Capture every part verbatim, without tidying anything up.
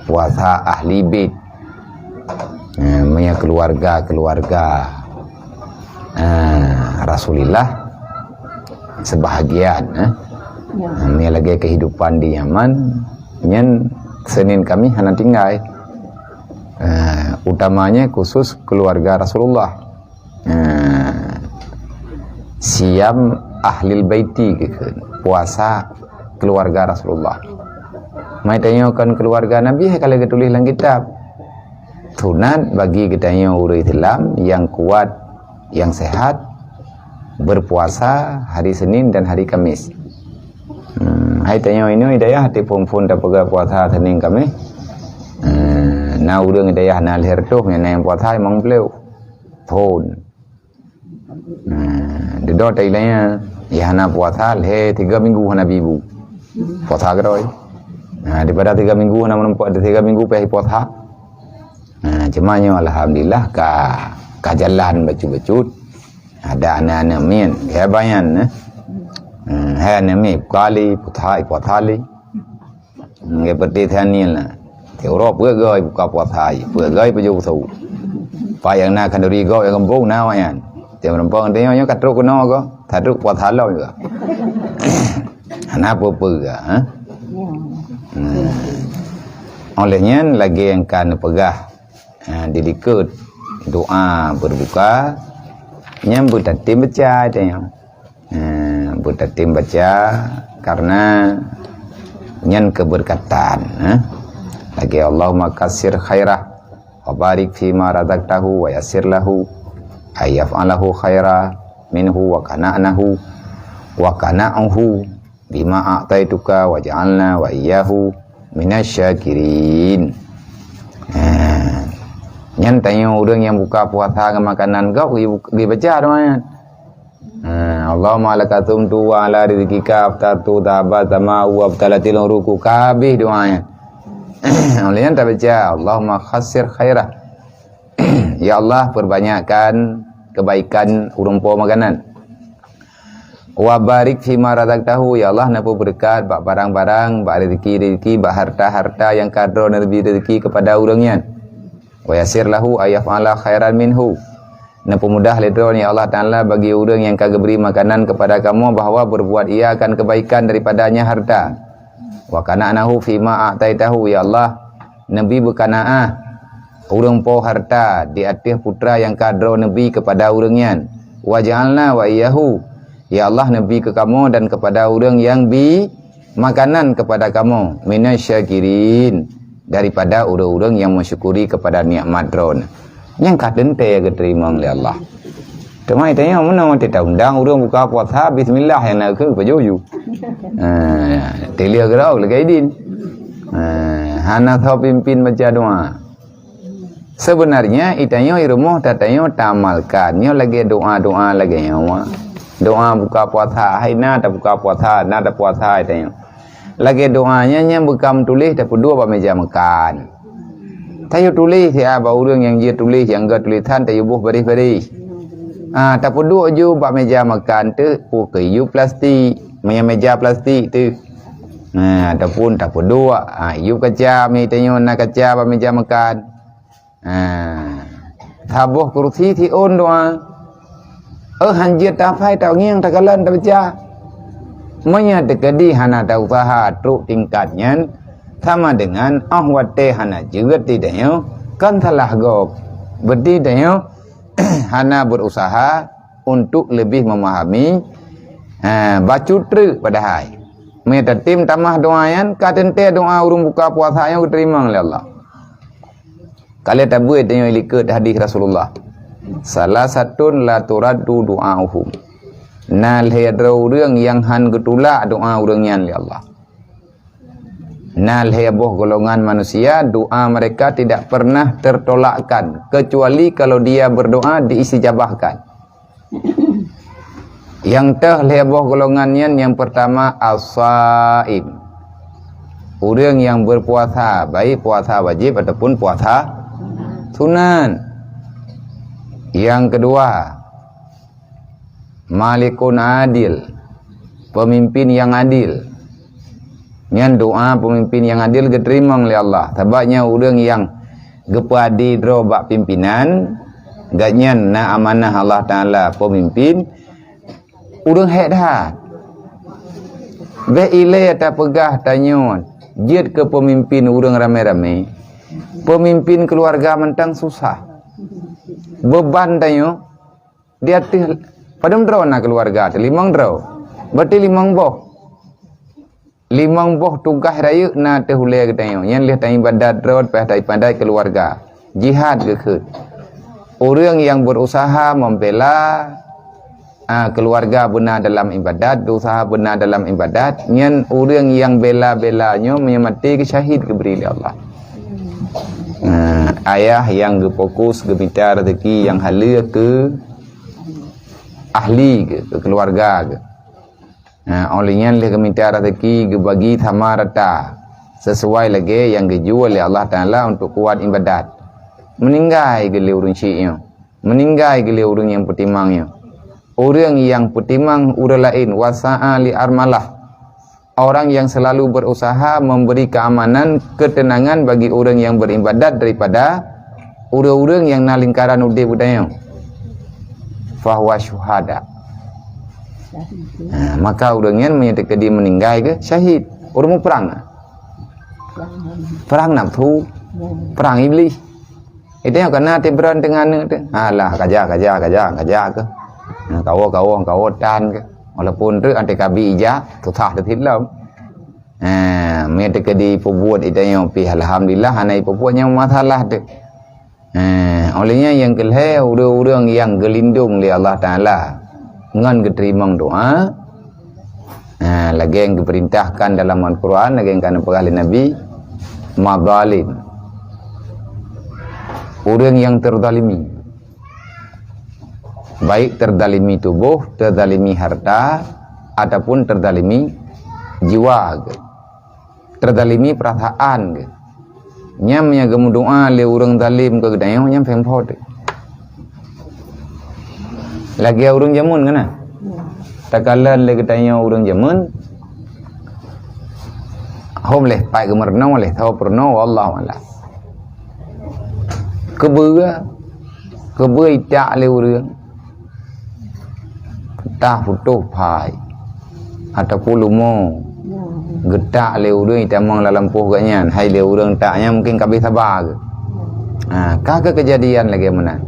Puasa ahli bait. Ha, meunyoe keluarga-keluarga, ha, Rasulullah sebahagian, ha. Ya. Ha, meunyoe lagèe kehidupan di Yaman, nyan Senin Kamis hana tinggai. Ha, utamanya khusus keluarga Rasulullah. Ha, siam ahlil baiti geukheun, puasa keluarga Rasulullah. Mai tanyoe kon keluarga Nabi, hai ka lheueh geutuléh lam kitab. Sunat bagi geutanyoe ureuëng Islam nyang kuat, nyang sehat, berpuasa hari Senin dan hari Kamis. Hmm, hai tanyoe inoe i dayah, até phon-phon tapeugah puasa Senin Kamis. Hmm, na ureuëng i dayah na lhèe reutôh nyang na nyang puasa limong plôh thon. Nah, dudoe tai laén, ya hana puasa lhèe tiga minggu hana bi bu. Puasa keudroe. Nah, daripada tiga minggu hana meureumpok, tiga minggu pih puasa. Nah, cuma nyoe alhamdulillah ka, ka jalan bacut-bacut. Ada aneuk-aneuk miet, ya bayan, eh. Hmm, hai aneuk miet, kali puasa, puasa lé. Nggak peti Daniel na. Ti uroe peuet goe buka puasa, peuet goe peujoh peusu. Pak nyang na khanduri gob nyang gampông na awak nyan. Ti meureumpok tanyoe nyoe ka trok keunoe goe, ka trok puasa lom juga. Hana peue-peue ga, ha? Hmm. Oleh nyan lagèe nyang ka neupeugah, ha, di likot doa berbuka, nyan beutatem baca tanyoe. Eh, beutatem baca karena nyan keberkatan, eh. Lagèe Allahumma katsir khairah wa barik fima razaqtahu wa yassir lahu ay yaf'alahu khaira minhu wa qana'nahu wa qana'uhu bima a'taituka waj'alna wa iyyahu minasyakirin. Eh, nyan tanyoe ureuëng nyang buka puasa ngon makanan gob geubaca doa nyan. Ha, Allahumma laka sumtu wa ala rizqika aftartu, dhahaba zama'u wa btalatil uruqu, ka habéh doa nyan. Oleh nyan tabaca, Allahumma katsir khairah. Ya Allah, perbanyakkan kebaikan ureuëng po makanan. Wa barik fima razaqtahu, ya Allah, neupeubeureukat bak barang-barang, bak rezeki-rezeki, bak harta-harta nyang ka droe neubri rezeki kepada ureuëng nyan. Wa yassir lahu ay yaf'ala khairan minhu. Neupeumudah lé Droeneuh, ya Allah Taala, bagi ureuëng nyang ka geubri makanan keupada kamoe bahwa beurbuat ia akan keubaikan daripadanya harta. Wa qana'nahu fima a'taitahu, ya Allah, neubi beuqanaah ureuëng po harta di ateueh putra nyang ka Droeneuh bi keupada ureuëng nyan. Waj'alna wa iyyahu, ya Allah, neubi keu kamoe dan keupada ureuëng nyang bi makanan keupada kamoe, minasyakirin, daripada ureuëng-ureuëng nyang meusyukuri keupada nikmat Droeneuh. Nyang ka teuntèe geuteurimong lé Allah. Teuma tanyoe meunoe watèe taundang ureuëng buka puasa, bismillah nyang na keu pajoh ju. Ha, tilia geurok lagèe idin. Ha, hana soe pimpin baca doa. Sebenarnya, itanyoe i rumoh tatanyoe taamalkan. Nyoe lagèe doa-doa lagèe nyoe. Doa buka puasa, hai na tabuka puasa, na tapuasa itanyoe. Lagèe doa nyan nyang beukam tuléh tapeuduek bak meuja makan. Tayue tuléh siat bak ureuëng nyang jeuet tuléh, nyang gèt tulésan tayue boh baréh-baréh. Ah, tapeuduek ju bak meuja makan teuh, pukon ju plastik. Meunyo meuja plastik teuh. Nah, ataupun tapeuduek, ah, yup kaca, mi tanyoe na kaca bak meuja makan. Nah, saboh kursi siôn doa. Eh, hanjeuet tapai tangieng takalon tabaca. Meunyo teukeudi hana tausaha trok tingkat nyan, sama dengan oh watèe hana jeuet di tanyoe, kan salah gob. Berarti tanyoe hana berusaha untuk lebih memahami, ha, bacut treuk padahai. Meunyo tatem tamah doa nyan, ka teuntèe doa ureuëng buka puasa nyan geuteurimong lé Allah. Ka lheueh tabeuet tanyoe i likot hadis Rasulullah. Salasatun la turaddu du'auhum. Na lhèe droe ureuëng nyang han geutulak doa ureuëng nyan lé Allah. Na lhèe boh golongan manusia, doa mereka tidak pernah tertolakkan, kecuali kalau dia berdoa diistijabahkan. Nyang teuh lhèe boh golongan nyan, nyang pertama as-saim. Ureuëng nyang berpuasa, baik puasa wajib ataupun puasa sunat. Nyang kedua, malikun adil, pemimpin yang adil. Nyan doa peumimpin nyang adil geuteurimong lé Allah. Sabab nyan ureuëng nyang geupeuadi droe bak pimpinan, gobnyan na amanah Allah Taala peumimpin, ureuëng hék that. Bék ilée tapeugah tanyoe jeuet keu peumimpin ureuëng ramé-ramé. Peumimpin keuluwarga mantong susah. Beuban tanyoe di ateueh padum droe na keuluwarga teuh, limong droe. Berarti limong boh. Limong boh tugaih rayeuk na teuh ulée geutanyoe. Nyan lheueh taibadat droe, leupah taibadat keuluwarga. Jihad geukheun. Ureuëng nyang beurusaha membela, ah, keuluwarga beuna dalam ibadat, beurusaha beuna dalam ibadat, nyan ureuëng nyang bela-bela nyoe meunyoe maté geusyahid geubri lé Allah. Ah, ayah nyang geufokus geumita rezeki nyang haleue keu ahli geuh, keu keuluwarga geuh. Ha, óh lheueh nyan lheueh geumita rezeki geubagi sama rata, sesuai lagée nyang geujue lé Allah Taala untuk kuat ibadat. Meuninggai geuh lé ureuëng syiek nyoe, meuninggai geuh lé ureuëng nyang peutimang nyoe. Ureuëng nyang peutimang ureuëng laén, wasa'a li armalah. Orang yang selalu berusaha memberi keamanan, ketenangan bagi ureuëng nyang beribadat daripada ureuëng-ureuëng nyang na lingkaran udeb geutanyoe. Fahuwa syuhada. Ha, maka ureuëng nyan meunyoe teukeudi meuninggai geuh syahid. Ureuëng muprang. Perang nafsu, perang iblis. Itu nyang kana tibran teungoh aneuk tu. Alah, kaja, kaja, kaja, kaja ke. Ha, kawo, kawo, kawo tan ke. Walaupun tu anti kabi ija, susah tu lom. Ha, meunyoe teukeudi peubuet itu nyang pih, alhamdulillah, hana peubuet nyang masalah tu. Ha, óh lheueh nyan nyang keulhée, ureuëng-ureuëng nyang geulindong lé Allah Taala ngon geuteurimong doa. Ha, lagée nyang geupeurintahkan dalam Al-Quran, lagée nyang ka neupeugah lé Nabi, madhalim. Ureuëng nyang teuzalimi. Baik teuzalimi tuboh, teuzalimi harta, ataupun teuzalimi jiwa geuh. Teuzalimi peurasaan geuh. Nyan meunyoe geumeudoá lé ureuëng zalim keu geutanyoe, nyan péng phot. Lagée ureuëng jameun kan na? Takalon lé geutanyoe ureuëng jameun, hom lé pat geumeurunoe lé, tho peurunoe, wallahu a'lam. Keubeue, keubeue itak lé ureuëng. Peutah putôh phai ataupun lumo geutak lé ureuëng itamong lam lampôh geuh nyan, hai lé ureuëng tak nyan mungken ka abéh saba geuh. Ha, ka keu keujadian lagée meunan.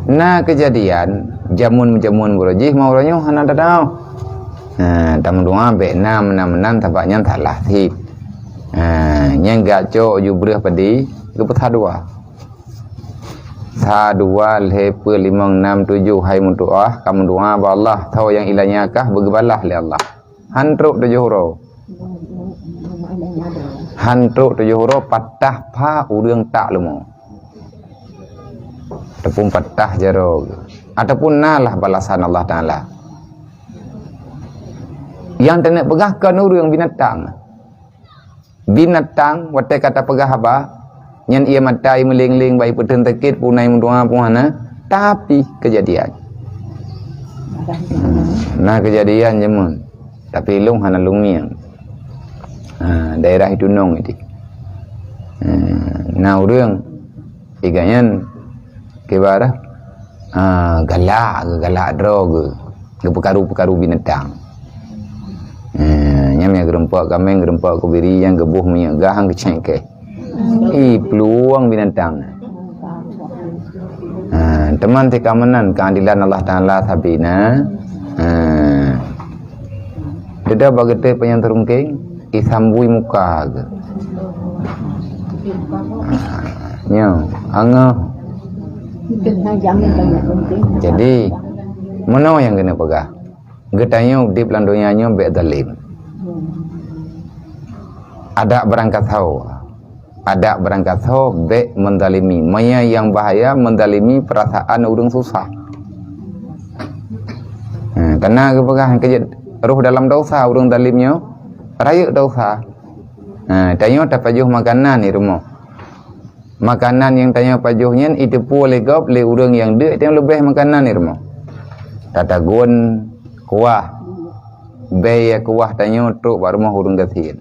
Na keujadian jameun-jameun baroe jih, ma uroe nyoe hana tataoh. Ha, tameudoá bék na meunan-meunan, sabab nyan salah cit. Ha, nyan gak cok ju breueh padé geupeutha dua. Sa, dua, lhée, peuet, limong, nam, tujoh, hai meudoá, ka meudoá bak Allah, tho nyang ilanya kah beugeubalah lé Allah. Han trok tujoh uroe. Han trok tujoh uroe patah pha ureuëng tak lumo. Ataupun patah jaroe. Ataupun na lah balasan Allah Taala. Nyang taneuk peugah kon ureuëng, binatang. Binatang, watée ka tapeugah haba, nyan ie mata ie meuléng-léng, bak ie peuteun sakét, puna ie meudoá pun hana, tapi keujadian. Hmm, na keujadian jameun, tapi lôn hana lôn ngieng. Ha, daerah itu nong itu. Ha, na ureuëng, iga nyan, kibarah, ha, galak, galak droe geuh. Geupeukaru-peukaru binatang. Eh, nyan meunyo geureumpok kaméng, geureumpok keubiri, nyang geuboh minyeuk gah, han geucék keh. Ih, peuluwang binatang. Ha, teuma teuka meunan keuadilan Allah Taala sabina. Ha. Teuda bak geutéh panyang teurungkeng, isambui muka geuh. Ha, nyoe, angoh. Jadi, meunoe nyang keuneuk peugah. Geutanyoe udeb lam donya nyoe bék zalim. Adak beurangkat tho. Adak beurangkat tho bék meuzalimi. Meunyo nyang bahaya meuzalimi peurasaan ureuëng susah. Ha, kana geupeugah keujeuet roh dalam dosa ureuëng zalim nyoe, rayeuk dosa. Ha, tanyoe tapajoh makanan di rumoh. Makanan nyang tanyoe pajoh nyan iteupeue lé gob lé ureuëng nyang deuk nyang leubeh makanan di rumoh. Tatagun kuah, bée kuah tanyoe trok bak rumoh ureuëng gasien.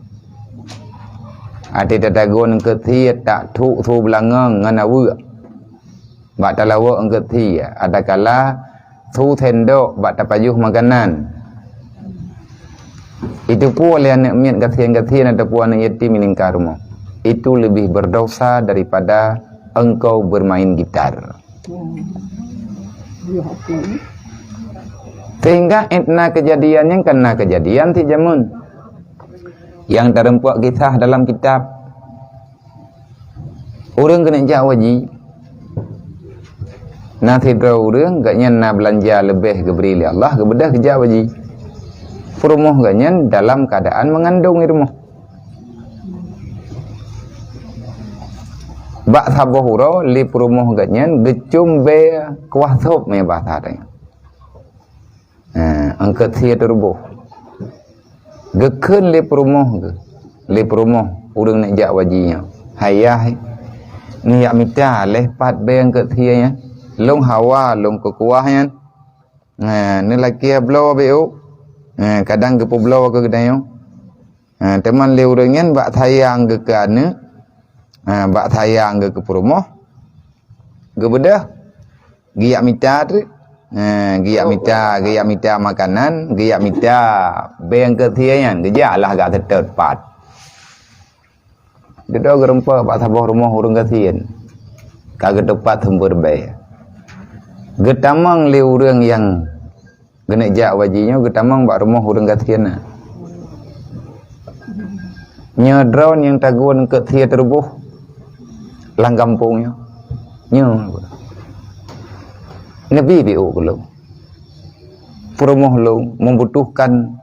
Até tatagun eungkôt sie, tathok su beulangöng ngon aweuek. Bak talawok eungkôt sie, adakala su sendok bak tapajoh makanan. Itu pun oleh aneuk miet gasien-gasien ataupun aneuk yatim di lingka rumoh. Itu lebih berdosa daripada engkau bermain gitar. Sehingga na keujadian nyang kana keujadian si jameun. Nyang tareumpok kisah dalam kitab. Ureuëng keuneuk jak u haji. Na sidroe ureuëng, gobnyan na beulanja leubeh geubri lé Allah, geubeudôh geujak u haji. Peurumoh gobnyan dalam keuadaan meungandong di rumoh. Bak saboh uroe lé peurumoh gobnyan geucom bée kuah sop, meubaih that nyan. Ha, eungkôt sie teuruboh. Geukheun lé peurumoh geuh, lé peurumoh ureuëng neuk jak u haji nyoe, "Hai yah, neujak mita lé pat bée eungkôt sie nyan. Lôn hawa lôn keu kuah nyan. Ha, neulakée bloe bée ôk. Ha, kadang geupeubloe keu geutanyoe." Ha, teuma lé ureuëng nyan bak sayang geuh keu aneuk, ha, bak sayang geuh keu peurumoh, geubeudôh, geujak mita treuk. Ha, geujak mita, geujak mita makanan, geujak mita bée eungkôt sie nyan, geujak lah gak seutôt pat. Dudoe geurumpok bak saboh rumoh ureuëng gasien, ka geuteupat sumber bée. Geutamong lé ureuëng nyang geuneuk jak u haji nyoe, geutamong bak rumoh ureuëng gasien na. Nyoe droeneuh nyang tagun eungkôt sie teuruboh lam gampông nyoe. Nyoe, neubi bée ôk keu lôn. Peurumoh lôn membutuhkan,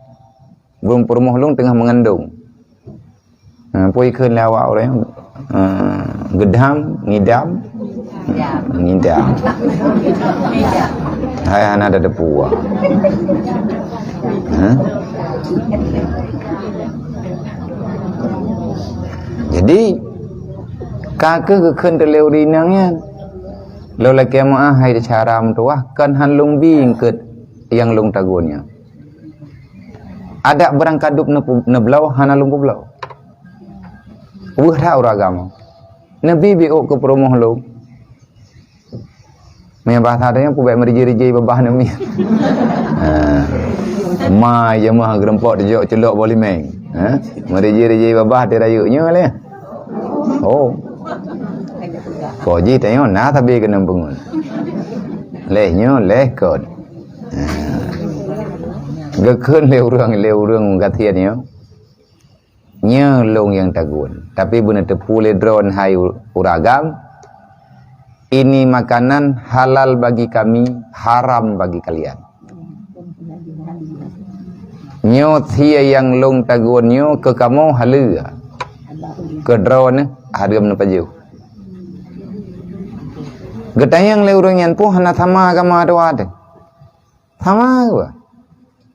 peurumoh lôn teungoh meungandong. Ha, peue ikheun lé awak ureuëng? Ha, geudam, ngidam, ngidam. Hai hana ada depu. Ha? Jadi, ka keuh geukheun teuleu rinang nyan. Lôn lakée meuáh hai syedara meutuwah, kon han lôn bi eungkôt nyang lôn tagun nyoe. Adak beurangkadub neupu-, neubloe hana lôn peubloe. Weueh that ureuëng agam. Neubi bée ôk keu peurumoh lôn. Meubaih that nyan peubék meurijée-rijée babah aneuk miet. Ha. Ma jeumaah geurumpok teujok culok boh limeng. Ha? Meurijée-rijée babah di rayeuk nyoe lé. Oh. Ko jih tanyoe na sabe keuneuk peungon. Leh nyoe leh kon. Ha. Geukheun lé ureuëng, lé ureuëng gasien nyoe. Nyoe lôn nyang tagun, tapi beuneuteupeu lé droeneuh hai u-, ureuëng agam, ini makanan halal bagi kami, haram bagi kalian. Nyoe sie nyang lôn tagun nyoe keu kamoe haleue, keu droeneuh hareuem neupajoh. Geutanyong lé ureuëng nyan, "Peue hana sama agama dua teuh?" Sama geuh.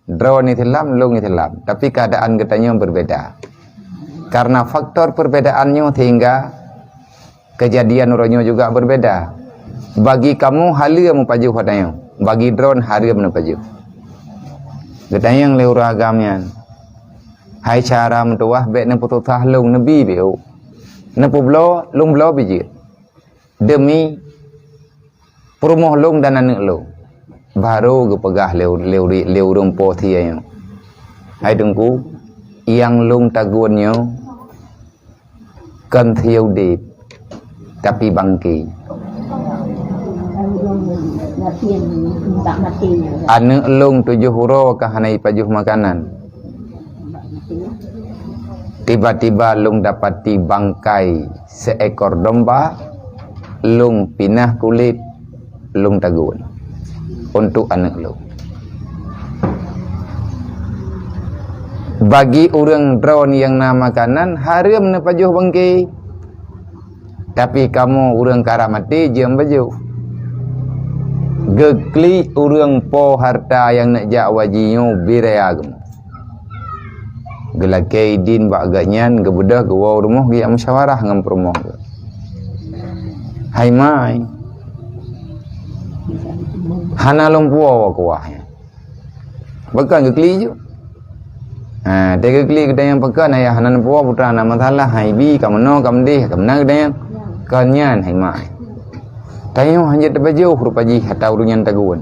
Droeneuh Islam, lôn Islam, tapi keadaan geutanyoe berbeda. Karena faktor perbedaan nyoe sehingga kejadian uroe nyoe juga berbeda. Bagi kamoe haleue meupajoh watée nyoe, bagi droeneuh hareuem neupajoh. Geutanyong lé ureuëng agam nyan, "Hai syedara meutuwah, bék neupeususah lôn, neubi bée ôk. Neupeubloe, lôn bloe bijéh. Demi peurumoh lôn dan aneuk lôn." Barô geupeugah lé, lé, lé ureuëng po sie nyoe, "Hai Teungku, nyang lôn tagun nyoe kon sie udeb, tapi bangke. Aneuk lôn tujoh uroe ka hana jipajoh makanan. Tiba-tiba lôn dapati bangkai seekor domba, lôn pinah kulét, lôn tagun untuk aneuk lôn. Bagi ureuëng droeneuh nyang na makanan, hareuem neupajoh bangke. Tapi kamoe ureuëng karab maté jeuem pajoh." Geuklik ureuëng po hareuta nyang neuk jak u haji nyoe biraya geuh. Geulakée idin bak gobnyan, geubeudôh geuwoe u rumoh geujak musyawarah ngon peurumoh geuh. "Hai mai, hana lôn puwoe kuah nyan." Pakon geuklik ju. Ha, teuka klik geutanyoe pakon ayah hana neupuwoe putra na masalah, hai bi ka meunoe ka meudeh, ka meunan geutanyoe. Kon nyan hai mak. Tanyoe hanjeuet tapajoh rupa jih ata ureuëng nyan tagun.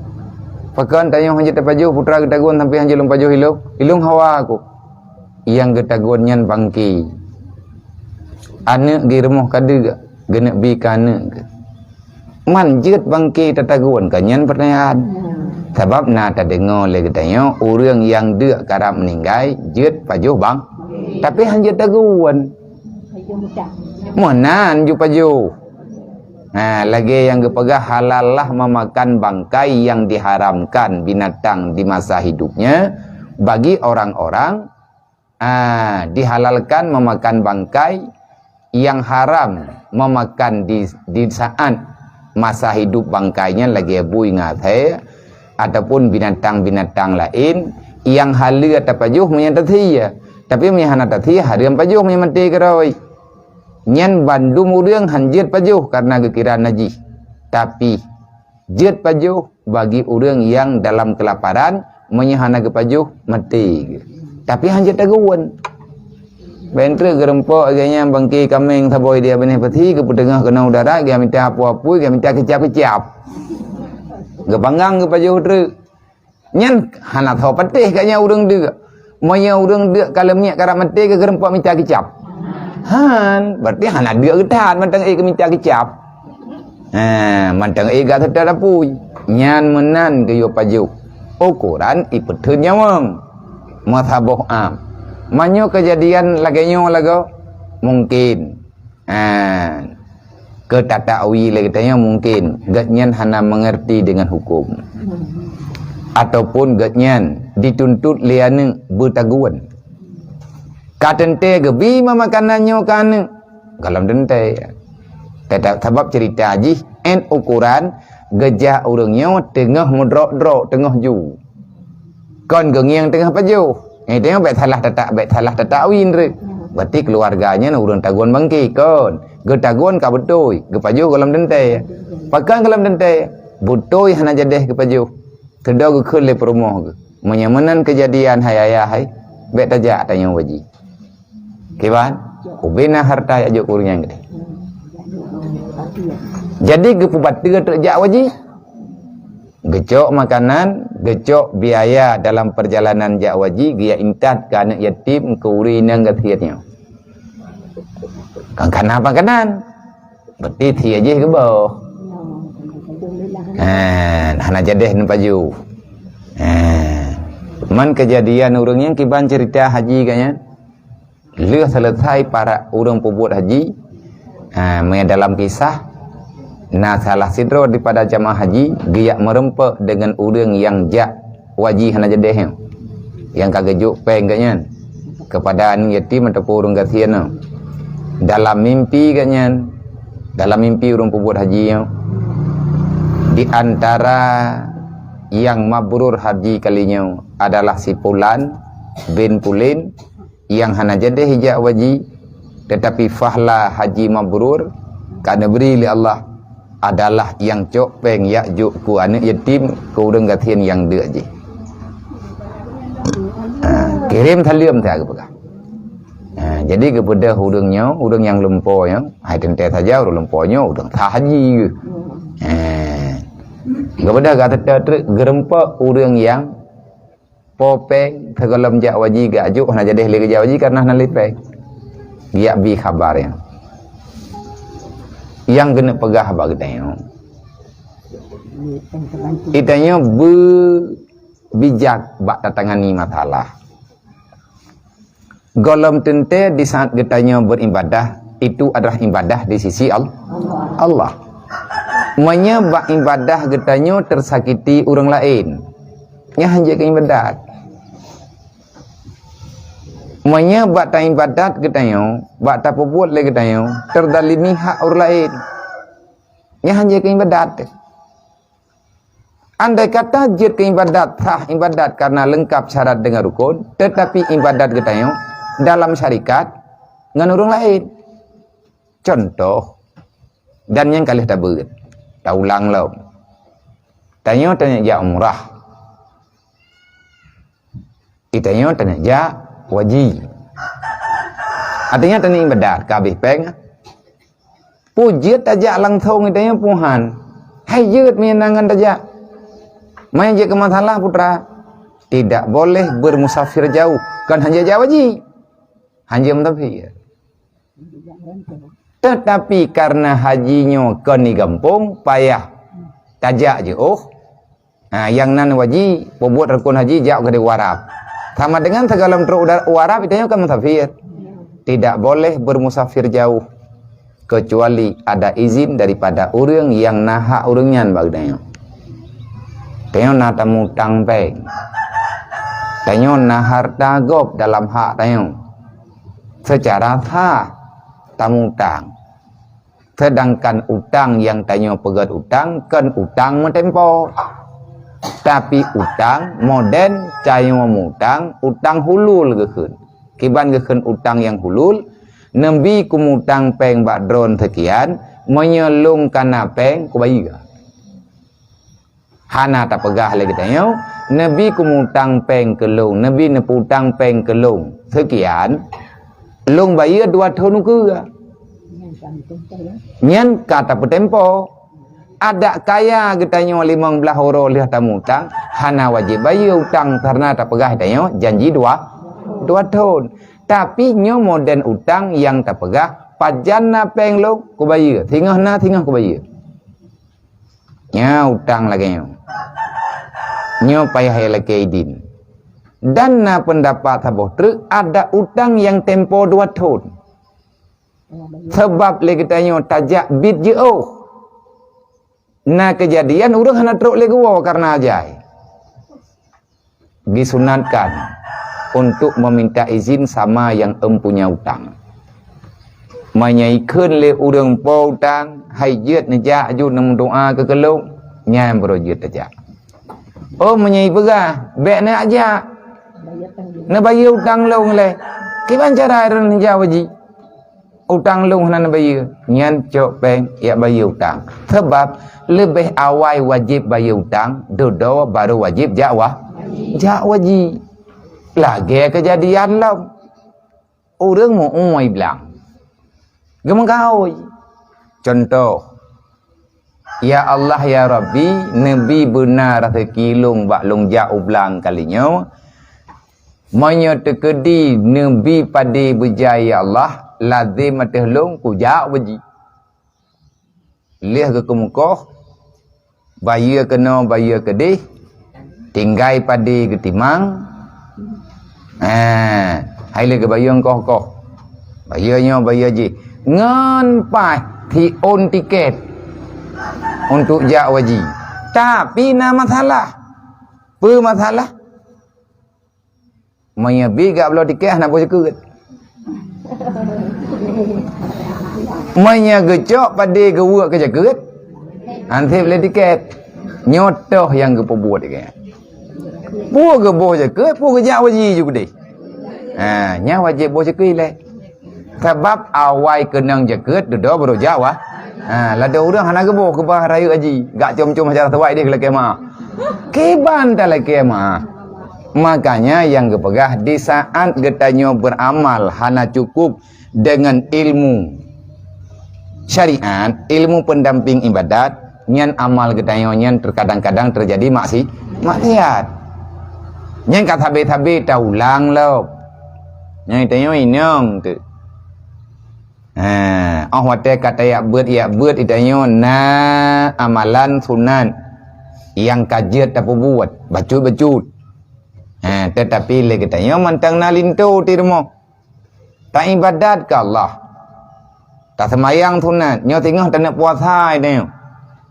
Pakon tanyoe hanjeuet tapajoh putra geutagun sampai hanjeuet lôn pajoh ilong? Ilong hawa ku. Nyang geutagun nyan bangke. Aneuëk geuh rumoh ka deuk, geuneuk bi keu aneuëk geuh. Man jeuet bangke tatagun, ka nyan peutanyaan. Sabab na tadeungoe lé geutanyoe ureuëng nyang deuk karab meuninggai jeuet pajoh bang, tapi hanjeuet tagun. Meunan ju pajoh. Ha, lagée nyang geupeugah halallah memakan bangkai yang diharamkan binatang di masa hidupnya bagi orang-orang, ah, dihalalkan memakan bangkai yang haram memakan di, di saat masa hidup bangkai nyan lagée bui ngon asée ataupun binatang-binatang laén yang haleue tapajoh meunyan tasie. Tapi meunyan hana tasie, hareuem pajoh meunyan maté keurôi. Nyan bandum ureuëng hanjeuet pajoh karena geukira najih. Tapi jeuet pajoh bagi ureuëng nyang dalam keulaparan, meunyoe hana geupajoh, maté geuh. Tapi hanjeuet tagun. Ban treuk geurumpok lagée nyan bangke kaméng saboh di abéh pasi geupeuteungoh keunoe u darat, geumita apui-apui, geumita keucap-keucap. Geupanggang geupajoh treuk. Nyan hana tho patéh geuh nyan ureuëng deuk. Meunyoe ureuëng deuk ka leumiek karab maté geurumpok mita keucap. Han, berarti hana deuk geuh that mantong ék geumita keucap. Ha, mantong ék geuh that apui. Nyan meunan geuyue pajoh. Ukuran ipeutheun nyawöng. Meusaboh am. Meunyoe keujadian lagée nyoe lagoe, mungkin. Ha, keu tatawi lé geutanyoe mungkin gobnyan hana mengerti dengan hukum. Ataupun gobnyan dituntut lé aneuëk beutagun. Ka teuntée geubi ma makanan nyoe keu aneuëk? Gohlom teuntée. Teutap sabab ceurita jih, 'an ukuran geujak ureuëng nyoe teungoh meudrok-drok, teungoh ju. Kon geungieng teungoh pajoh. Eh, teungoh bék salah tata-, bék salah tatawi treuk. Berarti keuluwarga nyan ureuëng tagun bangke, kon. Geutagun ka beutôi, geupajoh gohlom teuntée. Pakon gohlom teuntée? Beutôi hana jadeh geupajoh. Teudoe geukheun lé peurumoh geuh. Meunyoe meunan keujadian hai ayah hai, bék tajak tanyoe u aji. Kiban, ubena harta jak jok keu ureuëng nyang geude. Jadi geupeubateue treuk jak u aji. Geucok makanan, geucok biaya dalam perjalanan jak u aji, geujak intat keu aneuëk yatim keu ureuëng inong gasien nyoe. Kan kana makanan. Berarti sie jih geuboh. Ha, hana jadeh neupajoh. Ha. Man keujadian ureuëng nyang kiban ceurita haji geuh nyan. Lheueh seuleusai para ureuëng peubuet haji, ha, meunyoe dalam kisah, na salah sidroe daripada jamaah haji geujak meureumpok deungon ureuëng nyang jak u aji hana jadeh nyoe, nyang ka geujok péng geuh nyan keupada aneuëk yatim ataupun ureuëng gasien nyoe. Dalam mimpi geuh nyan, dalam mimpi ureuëng peubuet haji nyoe, di antara nyang mabrur haji kali nyoe adalah si Pulan bin Pulan nyang hana jadeh ijak u aji, teutapi fahla haji mabrur ka neubri lé Allah adalah nyang cok péng jak jok keu aneuëk yatim keu ureuëng gasien nyang deuk jih. Ha, kirém saleuem that geupeugah. Ha, jadi geupeudeh ureuëng nyoe, ureuëng nyang lumpo nyoe, hai teuntée saja ureuëng lumpo nyoe, ureuëng sah haji geuh. Ha. Geupeudeh gata treuk geurumpok ureuëng nyang po péng, sigohlom jak u aji geujak jok, hana jadeh lé geujak u aji karena hana lé péng. Geujak bi khabar nyan. Nyang geuneuk peugah bak geutanyoe. Geutanyoe beubijak bak tatangani masalah. Gohlom teuntée di saat geutanyoe beuribadah, itu adalah ibadah di sisi Al-, Allah. Meunyoe bak ibadah geutanyoe teusakiti ureuëng laén, nyan hanjeuet keu ibadat. Meunyoe bak taibadat geutanyoe, bak tapeubuet lé geutanyoe, teuzalimi hak ureuëng laén, nyan hanjeuet keu ibadat. Andai kata jeuet keu ibadat, sah ibadat karena leungkap syarat deungon rukon, teutapi ibadat geutanyoe dalam syarikat ngon ureuëng laén. Contoh, dan nyang ka lheueh tabeuet, taulang lom. Tanyoe tanyoe jak umrah. Geutanyoe tanyoe jak Waji. Artinya, tani ibadat, ka habéh péng. Peue jeuet tajak langsong geutanyoe, peue han. Hai jeuet meunan ngon tajak. Meunan jeuet keu masalah, putra. Tidak boleh bermusafir jauh. Kon hana jak waji. Hana musafir. Tetapi karena haji nyoe kon di gampông, payah tajak jiôh. Ha, nyang nan waji, peubuet rukon haji jak keudéh u Arab. Sama dengan sigohlom trok u Arab, geutanyoe kan musafir. Tidak boleh bermusafir jauh, kecuali ada izin daripada ureuëng nyang na hak ureuëng nyan bak geutanyoe. Tanyoe na tamutang péng. Tanyoe na hareuta gob dalam hak tanyoe. Secara sah tamutang. Sedangkan utang nyang tanyoe peugét utang, kon utang meutempo. Tapi utang modern tanyoe mutang, utang hulul geukheun. Kiban geukheun utang nyang hulul, neubi kumutang péng bak droen seukian, meunyoe lôn kana péng, kubayeue. Hana tapeugah lé geutanyoe, neubi kumutang péng keu lôn, neubi neuputang péng keu lôn seukian, lôn bayeue dua thon ukeue. Nyan ka tapeutempo. Adak kaya geutanyoe limong blaih uroe lheueh tamutang, hana wajéb bayeue utang, karena tapeugah tanyoe janji dua, dua thon. Tapi nyoe modern utang nyang tapeugah, pajan na péng lôn, kubayeue. Singoh na, singoh kubayeue. Nyan utang lagée nyoe. Nyoe payah ilakée idin. Dan na peundapat saboh treuk, ada utang nyang tempo dua thon. Sabab lé geutanyoe tajak biet jiôh. Na keujadian ureuëng hana trok lé geuwoe kareuna ajai. Disunatkan untuk meminta izin sama yang empunya utang. Meunyoe ikheun lé ureuëng po utang, hai jeuet neujak aju neumeudoá keu keu lôn, nyan baroe jeuet tajak. Oh, meunyoe ipeugah, bék neujak, neubayeue utang lôn lé. Kiban cara droeneuh jak waji? Utang lôn hana neubayeue, nyan cok péng jak bayeue utang. Sabab leubeh awai wajéb bayeue utang, dudoe barô wajéb jak wa-, jak waji. Lagée keujadian lom, ureuëng meu-ueh blang, geumeugaôi. Cuntoh, "Ya Allah, ya Rabbi, neubi beuna raseuki lôn bak lôn jak u blang kali nyoe. Meunyoe teukeudi neubi padé beujai, ya Allah, lazem ateueh lôn kujak waji." Lheueh geukeumeukoh, bayeue keunoe, bayeue keudeh, tinggai padé geutimang. Ha, hai lheueh geubayeue koh-koh. Bayeue nyoe, bayeue jih. Ngon paih siôn tiket untuk jak waji. Tapi na masalah. Peue masalah? Meunyoe bi gak bloe tiket hana boh jakeuet. Meunyoe geucok padé geuweuek keu jakeuet, han seb lé tiket. Nyoe toh nyang geupeubuet ikeu. Peue geuboh jakeuet, peue geujak waji ju keudeh. Ha, nyan wajéb boh jakeuet ilée. Sabab awai keunong jakeuet dudoe baroe jak wa-, ha, ladôm ureuëng hana geuboh keubah rayeuk haji, gak com-com hajar suwai deh lakée meu'ah. Kiban talakée meu'ah. Makanya nyang geupeugah, di saat geutanyoe beuramal hana cukup dengan ilmu syariat, ilmu pendamping ibadat, nyan amal geutanyoe nyan terkadang-kadang terjadi maksi-, maksiat. Nyan ka sabe-sabe taulang lom. Nyan geutanyoe inong tu. Ha, óh watée ka tajak beuet, jak beuet geutanyoe na amalan sunat nyang ka jeuet tapeubuet, bacut-bacut. Ha, tetapi lé geutanyoe mantong na linto di rumoh. Taibadat keu Allah. Taseumayang sunat, nyoe singoh taneuk puasa geutanyoe.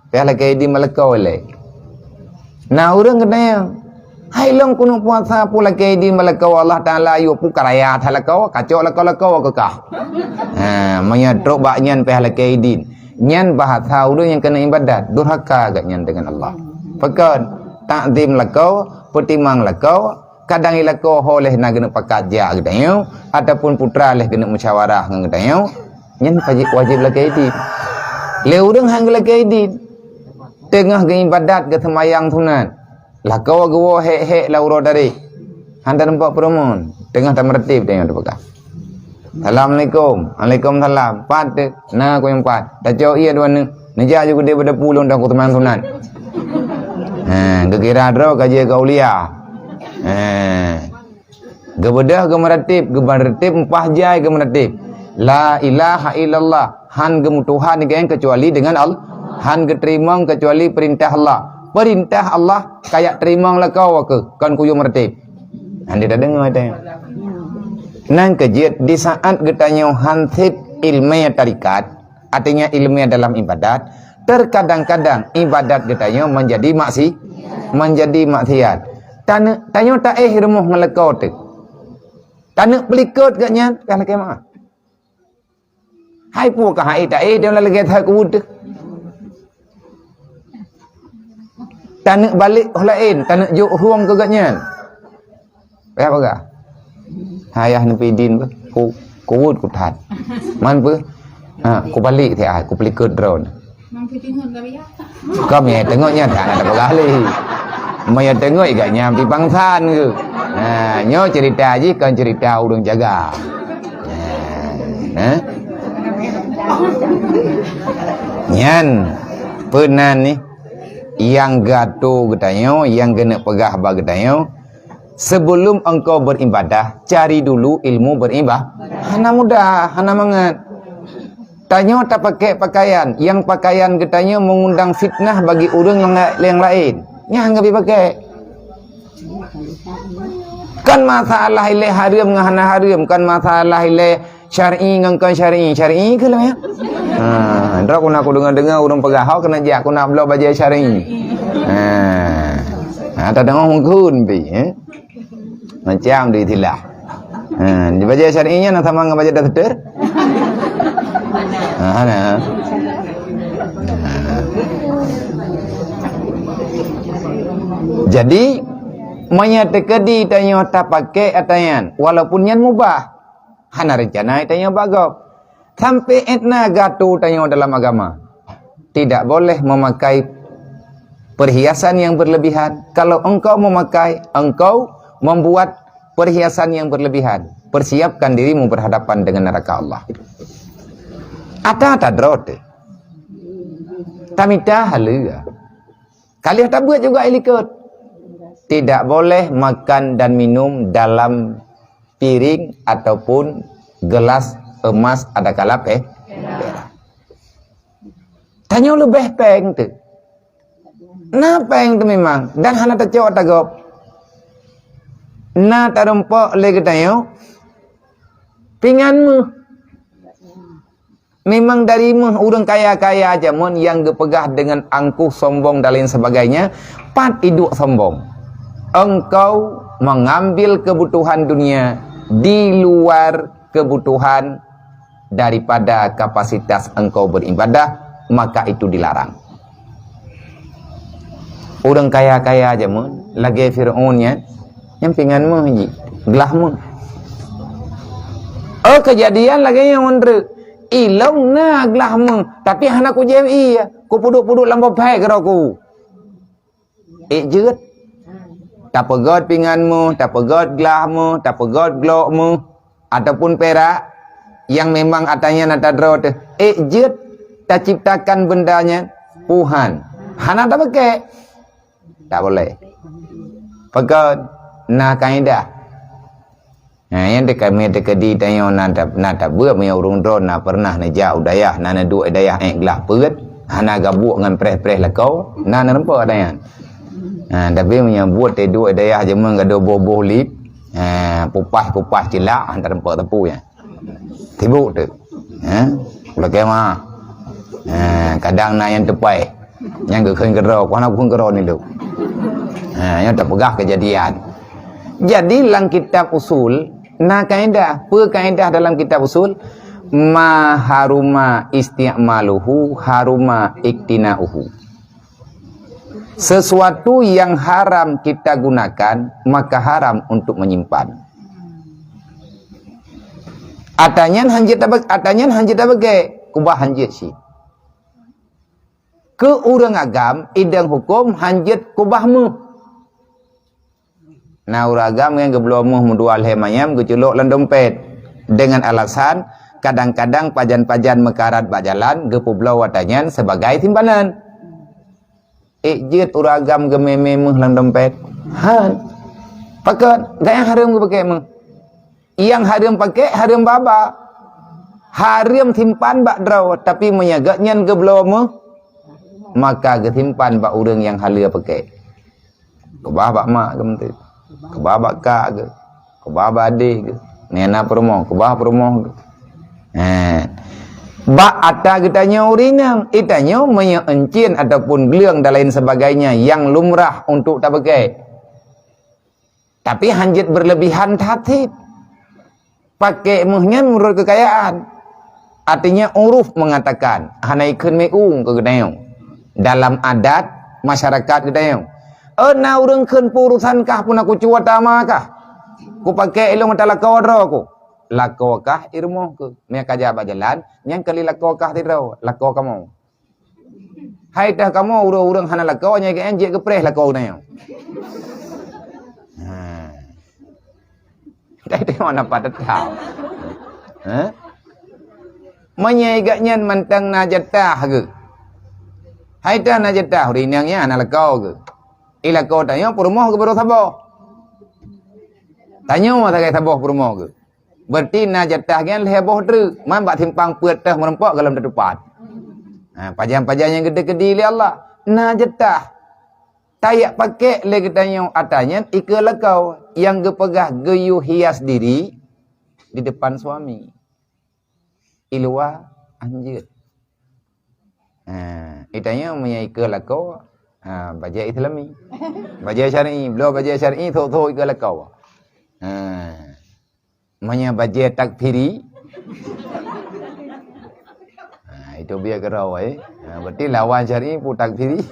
Pih lakée idin bak lakoe ilée. Na ureuëng geutanyoe, "Hai lôn keuneuk puasa peue lakée idin bak lakoe Allah Taala yue peue ka raya that lakoe, kacok lakoe-lakoe keu kah." Ha, meunyoe trok bak nyan pih lakée idin. Nyan bahasa ureuëng nyang keuneuk ibadat, durhaka gobnyan deungon Allah. Pakon, takzim lakoe, peutimang lakoe, kadang i lakoe ho lheueh na geuneuk pakat jak geutanyoe, ataupun putra lheueh geuneuk musyawarah ngon geutanyoe, nyan wajéb, wajéb lakée idin. Lé ureuëng han geulakée idin, teungoh geuibadat geuseumayang sunat, lakoe geuwoe hék-hék lam uroe tadi, han tateumpat peureumeun. Teungoh tameureutéb tanyoe tapeugah. Assalamualaikum. Waalaikumsalam. Pat teuh. Na ku nyang pat. Tacok ie dua neuk. Neujak ju keudeh bak dapu lôn dan ku teumanyong sunat. Ha, geukira droe ka jeuet keu aulia. Ha. Geubeudôh geumeureutéb, geumeureutéb, meupah jai geumeureutéb. La ilaha illallah, han geumeutuhan keuh keucuali deungon Allah, han geuteurimong keucuali peurintah Allah. Peurintah Allah kajak teurimong lakoe keuh, kon kuyue meureutéb. Hana tadeungoe teuh. Nyang keujeuet, di saat geutanyoe han sép ileumèe tarekat, artinya ileumèe dalam ibadat, terkadang-kadang ibadat geutanyoe menjadi maksi-, menjadi maksiat. Tane-, tanyoe taéh rumoh ngon lakoe teuh. Taneuk peulikot geuh nyan, ka lakèe meu'ah. Hai peue ka hai taéh, dia lagèe that keuweuet teuh. Taneuk balek óh laén, taneuk jok hueng keu geuh nyan. Payah peugah. Hai yah neupidin beuh, ku, keuweuet ku that. Man peue? Ha, ku balek siat, ku peulikot droeneuh. Kami teungoh nyan hana tapeugah lé. Meunyoe teungoh geuh nyan pih pangsan geuh. Ha, nyoe cerita jih kon cerita ureueng jaga. Ha, eh? Nyan peunan nih nyang geuatô geutanyoe, nyang geuneuk peugah bak geutanyoe, sebelum engkau beribadah, cari dulu ilmu beribadah. Hana mudah, hana mangat. Tanyoe tapakék pakaian, nyang pakaian geutanyoe meungundang fitnah bagi ureueng nyang la-, nyang laén. Nyan ka jipakék. Kon masalah ilèe hareuem ngon hana hareuem, kon masalah ilèe syar'i ngon kon syar'i. Syar'i keuh lom nyan. Ha, droe ku na kudeungoe-deungoe ureueng peugah, "Ho keuneuk jak, ku na bloe bajèe syar'i." Ha. Ha, tadeungoe meukeun pih, eh. Macam di istilah. Ha, di bajèe syar'i nyan na sama ngon bajèe daster? Ha, hana. Ha. Jadi, meunyoe teukeudi tanyoe tapakék ata nyan, walaupun nyan mubah, hana reuncana tanyoe bak gob. Sampai 'et na geuatô tanyoe dalam agama. Tidak boleh memakai perhiasan yang berlebihan. Kalau engkau memakai, engkau membuat perhiasan yang berlebihan. Persiapkan dirimu berhadapan dengan neraka Allah. Ata tadroe teuh. Tamita haleue. Ka lheueh tabeuet juga ilikot. Tidak boleh makan dan minum dalam piring ataupun gelas emas adakala pe-, perak. Tanyoe leubeh péng teuh. Na péng teuh memang, dan hana tacok tagob. Na tarumpok lé geutanyoe pingan méuh. Memang dari méuh ureueng kaya-kaya jameun nyang geupeugah deungon angkuh, sombong dan lain sebagainya, pat iduek sombong. Engkau mengambil kebutuhan dunia di luar kebutuhan daripada kapasitas engkau beribadah, maka itu dilarang. Ureueng kaya-kaya jameun, lagèe Fir'aun nyan, nyan pingan méuh jih, glah méuh. Oh, keujadian lagèe nyan, ulôn treuk. Ilôn na glah méuh, tapi hana kujép ie, kupeuduek-peuduek lam boh phèk keudroe ku. Ék jeuet. Tapeugöt pingan méuh, tapeugöt glah méuh, tapeugöt glok méuh, ataupun perak nyang memang ata nyan ata droe teuh. Ék jeuet taciptakan benda nyan Tuhan. Hana tapeugöt. Tak boleh. Peugöt na kaedah. Ha, nyang teuka-, meunyoe teukeudi tanyoe na ta-, na tabeuet, meunyoe ureueng droe na pernah neujak u dayah, na neuduek dayah ék glah peuet, hana gabuek ngon preh-preh lakoe, na neureumpok ata nyan. Ha, tapi meunyoe buet teuduek dayah jameun gadoh boh-boh lip, ha, pupah-pupah cilak, ha, teureumpok teupeu nyan. Sibuk teuk. Ha? Lakèe ma. Ha, kadang na nyang teupai. Nyang geukheun keudroe, ku hana kukheun keudroe ni tu. Ha, nyoe tapeugah keujadian. Jadi lam kitab usul, na kaedah. Peue kaedah dalam kitab usul? Ma haruma isti'maluhu haruma iktina'uhu. Sesuatu yang haram kita gunakan, maka haram untuk menyimpan. Ata nyan hanjeuet tabe-, ata nyan hanjeuet tabeuet, kubah hanjeuet cit. Keu ureueng agam, idong huköm hanjeuet kubah méuh. Na ureueng agam nyang geubloe méuh meudua lhée manyam geuculok lam dompet, dengan alasan kadang-kadang pajan-pajan meukarat bak jalan geupeubloe watée nyan sebagai simpanan. Ék jeuet ureueng agam geumé-mé méuh lam dompet? Han. Pakon? Gobnyan hareuem geupakée méuh. Nyang hareuem pakée, hareuem baba. Hareuem simpan bak droe, tapi meunyoe gobnyan geubloe méuh, maka geusimpan bak ureueng nyang haleue pakée. Keubah bak mak geuh, keubah bak kak geuh, keubah bak adék geuh. Nyan na peurumoh, keubah peurumoh geuh. Hé. Bak ata geutanyoe ureueng inong, geutanyoe meunyoe euncien ataupun gleueng dan lain sebagainya nyang lumrah untuk tapakée. Tapi hanjeuet berlebihan that cit. Pakée méuh nyan meunurot keukayaan. Artinya uruf mengatakan, hana ikheun meu keu geutanyoe. Dalam adat masyarakat geutanyoe. "Eh, na ureueng kheun peurusan kah puna kucue ata ma kah? Kupakée ilong ata lakoe droe ku." Lakoe kah i rumoh keuh. Meunyoe ka jak bak jalan, nyan kali lakoe kah sidroe, lakoe kamoe. Hai teuh kamoe ureueng-ureueng hana lakoe nyang geuén jeuet geupreh lakoe geutanyoe. Ha. Hai teuh mana padat tau. Ha? Meunyoe gobnyan mantong na jatah geuh. Hai teuh na jatah ureueng inong nyan hana lakoe geuh. I lakoe tanyoe peurumoh geuh baroe saboh. Tanyoe sagai saboh peurumoh geuh. Berarti na jatah nyan lhée boh treuk, man bak simpang peuet teuh meureumpok gohlom tatupat. Ha, pajan-pajan nyang geuteukedi lé Allah. Na jatah. Tajak pakée lé geutanyoe ata nyan ikeue lakoe nyang geupeugah geuyue hias diri di depan suami. I luwa hanjeuet. Ha, geutanyoe meunyoe ikeue lakoe, ha, bajée Islami. Bajée syar'i, bloe bajée syar'i, thok-thok ikeue lakoe. Ha. Meunyoe bajée takfiri, ha, itu biar keurau, eh. Ha, berarti lawan syar'i pun takfiri. Ha,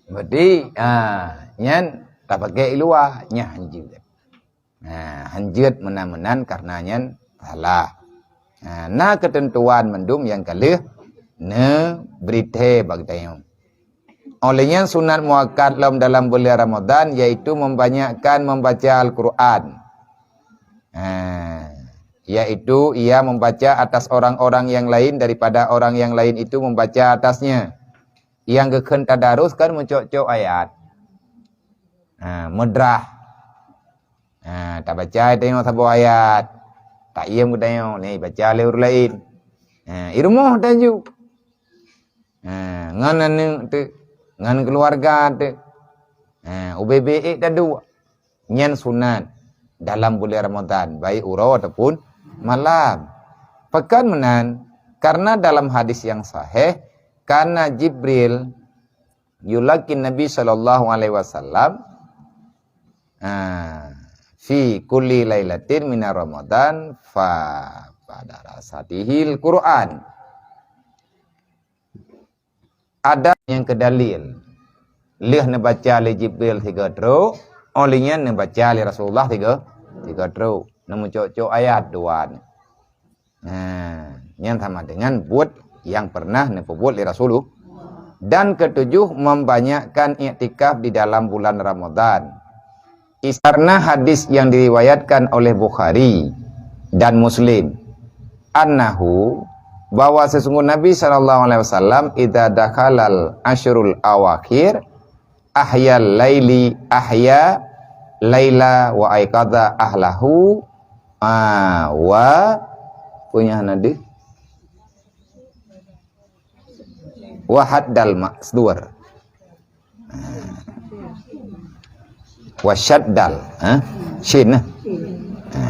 berarti, ha, nyan tapakée i luwa, nyan hanjeuet. Ha, hanjeuet meunan-meunan karena nyan salah. Ha, na keuteuntuan mandum nyang ka lheueh neubri thée bak geutanyoe. Óh lheueh nyan sunat muakkad lom dalam bulan Ramadan, yaitu membanyakkan membaca Al-Quran. Ha, yaitu ia membaca atas orang-orang yang lain daripada orang yang lain itu membaca atasnya. Nyang geukheun tadarus kan meucok-cok ayat. Ha, mudrah. Ha, tabaca tanyoe saboh ayat. Taiem geutanyoe, ni baca lé ureueng laén. Ha, i rumoh taju. Ha, ngon aneuk teuk, ngon keuluwarga teuk. Ha, ubé-bé ék taduek. Nyan sunat dalam bulan Ramadan, baik uroe ataupun malam. Pakon meunan, karena dalam hadis yang sahih, kana Jibril yulakin Nabi sallallahu alaihi wasallam, ha, fi kulli lailatin minar Ramadan fa pada rasatihil Quran. Ada nyang keudalil. Lheueh neubaca lé Jibril sigoe trok, óh lheueh nyan neubaca lé Rasulullah sigoe, sigoe trok. Neumeucok-cok ayat dua ni. Nah, nyan sama dengan buet nyang pernah neupeubuet lé Rasulullah. Dan ketujuh, membanyakkan iktikaf di dalam bulan Ramadan. Is-, karena hadis yang diriwayatkan oleh Bukhari dan Muslim, annahu, bahwa sesungguh Nabi sallallahu alaihi wasallam, idza dakhalal asyrul awakhir, ahyal laili, ahya laila wa aiqadha ahlahu, ah, wa, punya hadis, wa haddal ma'sur. Wa syaddal, ha? Shin, eh? Ha.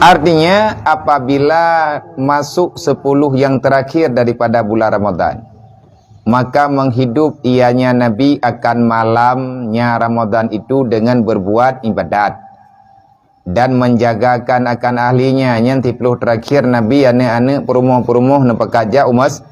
Artinya, apabila masuk sepuluh yang terakhir daripada bulan Ramadan, maka menghidup ianya Nabi akan malamnya Ramadan itu dengan berbuat ibadat dan menjagakan akan ahlinya, nyan siploh terakhir Nabi aneuk-aneuk peurumoh-peurumoh neupeukajak u mas-,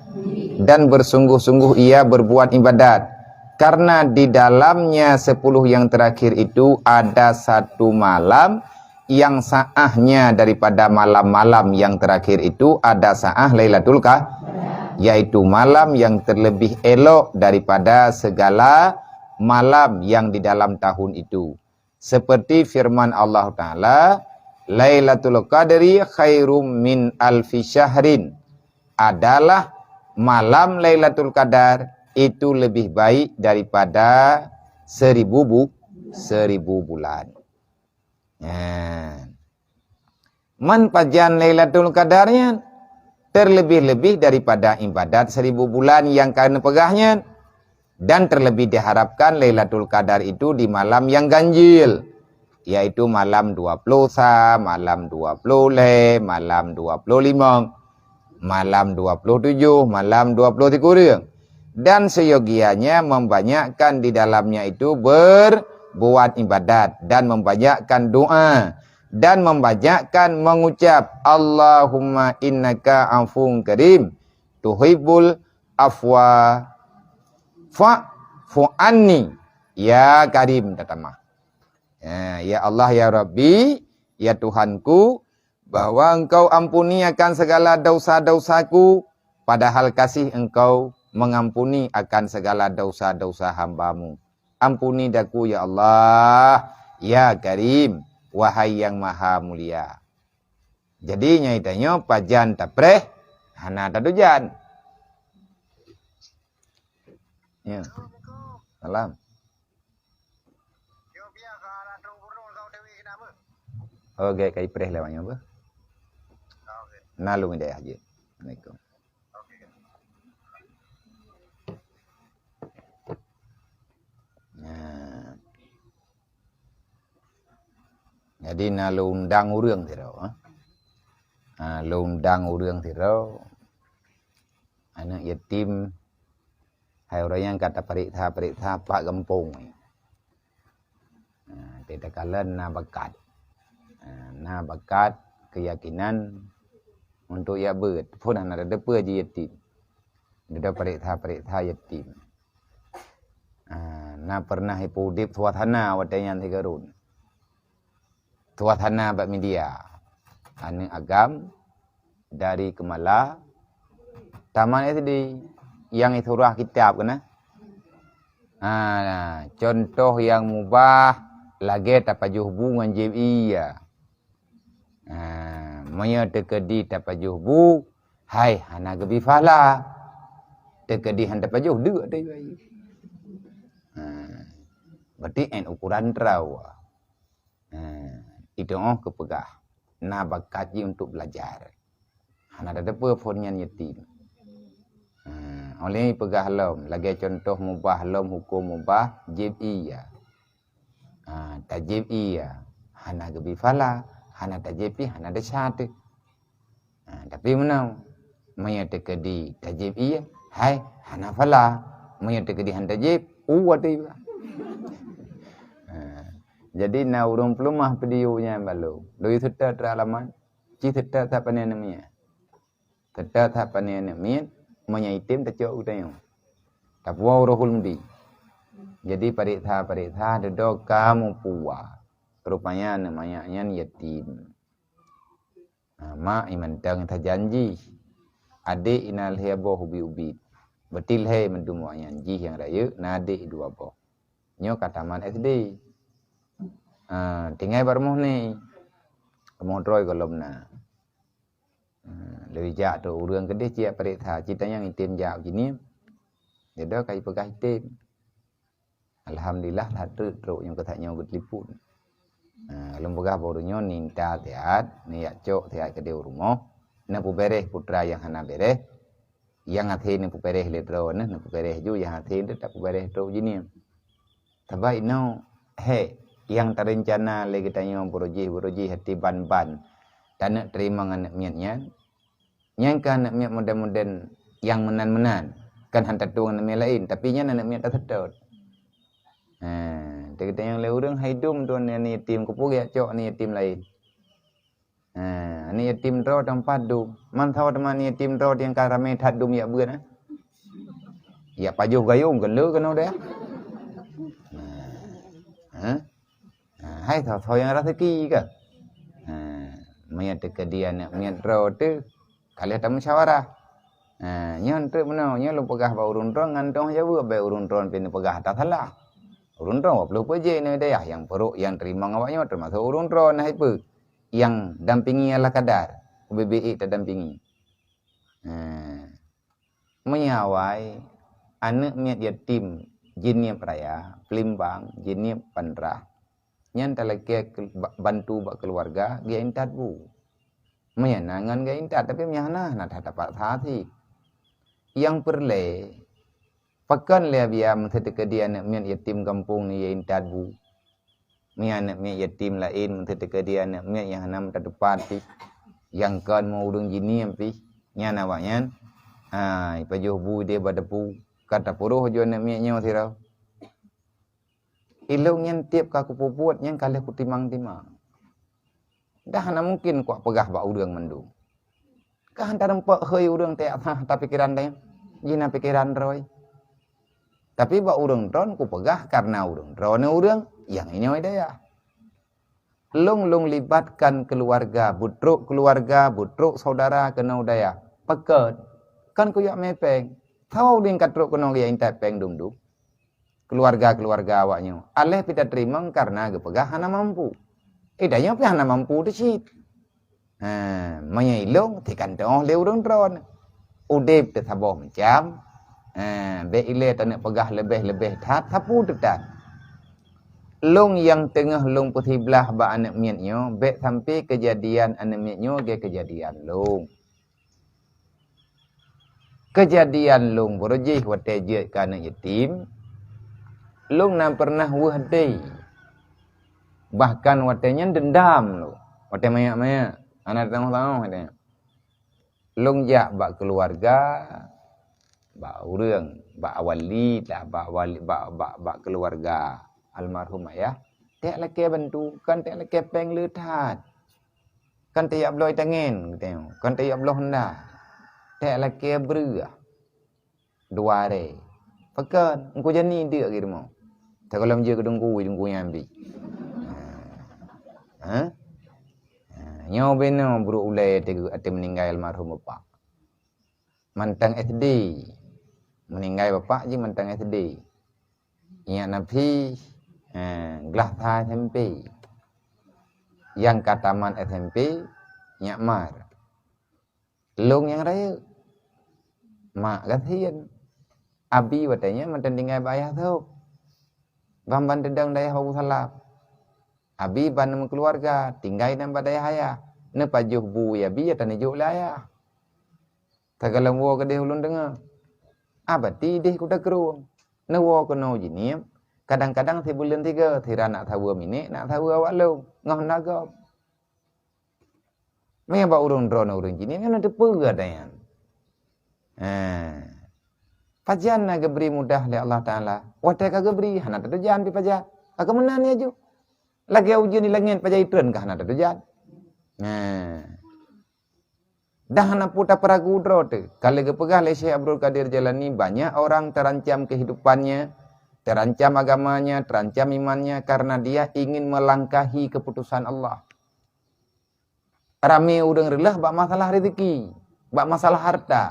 dan bersungguh-sungguh ia berbuat ibadat. Karena di dalamnya sepuluh yang terakhir itu ada satu malam yang saahnya daripada malam-malam yang terakhir itu ada saah Lailatul Qadar. yaitu malam yang terlebih elok daripada segala malam yang di dalam tahun itu. Seperti firman Allah Ta'ala, "Lailatul Qadri khairum min alfi syahrin." Adalah malam Lailatul Qadar itu lebih baik daripada seribu bu-, seribu bulan. Nyan. Man pajan Lailatul Qadar nyan? Terlebih-lebih daripada ibadat seribu bulan nyang ka neupeugah nyan. Dan terlebih diharapkan Lailatul Qadar itu di malam yang ganjil, yaitu malam dua puluh sa, malam dua puluh lhèe, malam dua puluh limong, malam dua puluh tujoh, malam dua puluh sikureueng. Dan seyogianya membanyakkan di dalamnya itu berbuat ibadat dan membanyakkan doa dan membanyakkan mengucap, "Allahumma innaka afuwun karim, tuhibbul afwa fa'fu anni." Ya Karim, tatamah. Ya, ya Allah, ya Rabbi, ya Tuhanku, bahwa Engkau ampuni akan segala dosa-dosaku, padahal kasih Engkau mengampuni akan segala dosa-dosa hamba-Mu. Ampuni daku, ya Allah, ya Karim, wahai Yang Maha Mulia. Jadi, nyai tanyoe pajan tapreh, hana tadujan. Ya. Salam. Oh, gèt kai preh lewat nyoe beuh. Na lôn idéh jih. Assalamualaikum. Nah. Jadi na lôn undang ureueng sidroe, eh. Ha, lôn undang ureueng sidroe. Aneuk yatim, hai ureueng nyang ka tapareksa-pareksa bak gampông. Ha, teuh takalon na bakat. Ha, na bakat, keuyakinan untuk jak beuet. Phon hana tateupeue jih yatim. Dudoe pareksa-pareksa yatim. Ha, na pernah ipeuudép suasana watèe nyan sigoe rhot. Suasana bak media. Aneuk agam dari Keumala tamat S D nyang isurah kitab keunan. Ha, contoh nyang mubah lagèe tapajoh bu ngon jieb ie. Ha, meunyoe teukeudi tapajoh bu, hai hana geubi pahala. Teukeudi han tapajoh deuk teuh bayi. Ha, berarti 'et ukuran droe. Ha, itu 'oh geupeugah na bakat jih untuk belajar. Hana tateupeue phon nyan yatim. Ha, 'oh lheueh peugah lom, lagèe contoh mubah lom, huköm mubah, jieb ie. Ha, tajieb ie, hana geubi pahala, hana tajieb pih, hana desya teuh. Ha, tapi meunan, meunyoe teukeudi tajieb ie, hai, hana pahala. Meunyoe teukeudi han tajieb, u ateueh. Ha, jadi na ureueng peuleumah peudiyuek nyan bak lôn. Lôn seutôt rot alamat, ci seutôt that pané aneuk miet. Seutôt that pané aneuk miet, meunyoe item tacok geutanyoe. Tapuwoe u Rohul Mudi. Jadi pareksa-pareksa dudoe ka mupuwoe. Rupanya aneuk manyak nyan yatim. Ha, mak i mantong tajanji. Adek i na lhèe boh ubit-ubit. Berarti lhèe mandum awak nyan, jih nyang rayeuk na adek i dua boh. Nyoe ka tamat S D. Ha, tinggai bak rumoh ni. Rumoh droe gohlom na. Ha, lheueh jak trok ureueng keudeh ciek pareksa, ci tanyong item jak u Jeunieb. Dudoe ka ipeugah item. Alhamdulillah, that treuk trok nyoe keutak nyoe geutelepon. Ha, lôn peugah bak ureueng nyoe, ninta siat, neujak cok siat keudeh u rumoh, neupeubeureh putra nyang hana beureh, nyang até neupeubeureh lé droeneuh, neupeubeureh ju, nyang até teutab peubeureh trok u Jeunieb. Sabab inoe hék nyang tareuncana lé geutanyoe, beurojih-beurojih até ban-ban taneuk teurimong aneuk miet nyan, nyan ka aneuk miet modern-modern nyang meunan-meunan, kan han tatueng aneuk miet laén, tapi nyan aneuk miet taseutôt. Ha, teukeutanyong lé ureueng, hai dum tuan aneuk yatim, keupeue geujak cok aneuk yatim laén? Ha, aneuk yatim droe teumpat dum. Man saboh teuma aneuk yatim droe nyang ka ramé that dum jak beuet, eh? Jak pajoh gayông keu lé keunoe deh. Ha. Ha, hai soe-soe nyang raseuki ka. Ha, meunyoe teukeudi aneuk miet droe teuh, ka lheueh tamusyawarah. Ha, nyoe treuk meunoe, nyoe lôn peugah bak ureuëng droeneuh ngon toh jaweueb, bék ureuëng droeneuh pih neupeugah tasalah. Ureuëng droeneuh wak ploh peuet jih neu dayah nyang peurok nyang teurimong awak nyoe, teumasok ureuëng droeneuh hai peue nyang dampingi ala kadar, ubé-bé ék tadampingi. Ha. Meunyoe awai aneuëk miet yatim jinieb raya, peulimbang, jinieb pandrah, nyan talakée keu-, ba-, bantu bak keuluwarga geuintat bu. Meunyoe na ngon geuintat, tapi meunyoe hana, hana that tapaksa cit. Nyang peureulée, pakon lé biaya meuseuti keudéh aneuëk miet yatim gampông nyoe intat bu. Meunyoe aneuëk miet yatim laén meuseuti keudéh aneuëk miet nyang hana meutateupat pih, nyang kon meu ureuëng jinieb pih, nyan awaknyan, ha, ipajoh bu idéh bak teupeu, ka tapeuroh ju aneuëk miet nyoe sidroe. Ilong nyan tieb ka kupeubuet nyan ka lheueh kutimang-timang. Dah hana mungken kupeugah bak ureuëng mandum. Ka han tareumpok hôi ureuëng teuyak that tapikeran deh, jih na pikeran droe. Tapi bak ureuëng droen kupeugah kareuna ureuëng droen ureuëng nyang inoe dayah. Lôn, lôn libatkan keuluwarga, beutrok keuluwarga, beutrok saudara keunoe dayah. Pakon? Kan kujak mé péng. Tho udin ka trok keunoe geuintat péng dum-dum. Keuluwarga-keuluwarga awaknyoe. Aléh pih tateurimong kareuna geupeugah hana mampu. Eh, tanyoe pih hana mampu teuh cit. Ha, meunyoe ilong, tikan teuoh lé ureuëng droen. Udeb teusaboh macam. Ha, bék ilée taneuk peugah leubeh-leubeh that, sapeue teuh tan. Lôn nyang teungoh lôn peusiblah bak aneuëk miet nyoe, bék sampoe keujadian aneuëk miet nyoe gét keujadian lôn. Keujadian lôn baroe jih watée jeuet keu aneuëk yatim, lôn na peureunah weueh deh. Bahkan watée nyan deundam lôn. Watée manyak-manyak, hana teutamong-tamong watée nyan. Lôn jak bak keuluwarga, bak ureuëng, bak wali lah, bak wali, bak, bak, bak keuluwarga almarhum ayah. Teuyak lakée bantu, kan teuyak lakée péng le that. Kan teuyak bloe tangen, geutanyoe. Kan teuyak bloe honda. Teuyak lakée breueh. Dua ré. Pakon? Engku jani deuk geurumoh. Takalom jeuet keu dungku, dungku nyan bi. Ha? Ha? Nyoe binoe brok ulée ateueh, ateueh meuninggai almarhum bapak. Mantong S D. Meuninggai bapak jih mantong S D. Nyak na pih, eh, glah sa S M P. Nyang ka tamat S M P, nyak mar. Lôn nyang rayeuk. Mak gasien. Abi watée nyan mantong tinggai bak ayah sôk. Ban-ban teudong dayah Abu Salam. Abi ban meukeuluwarga, tinggai nan bak dayah ayah. Neupajoh bu Abi nyang taneujok lé ayah. Takalom woe keudeh ulôn deungoe. Ah, bati deh kuta krueng. Neuwoe keunoe jinieb, kadang-kadang sibuleuen tiga, sira nak saweue minék, nak saweue awak lôn, ngon honda gob. Meunyoe bak ureuëng droeneuh ureuëng jinieb, nyan teupeue gata nyan. Ha. Pajan na geubri mudah lé Allah Taala. Watée ka geubri, hana tateujan pih pajan. Ka keumeunan ya ju. Lagée ujeuen di langét pajan itreun ka hana tateujan. Ha. Dah hana peue tapeuragu droe teuh. Ka lheueh geupeugah lé Syekh Abdul Qadir Jailani, banyak orang terancam kehidupannya, terancam agamanya, terancam imannya karena dia ingin melangkahi keputusan Allah. Ramé ureuëng reuloh bak masalah rezeki, bak masalah harta.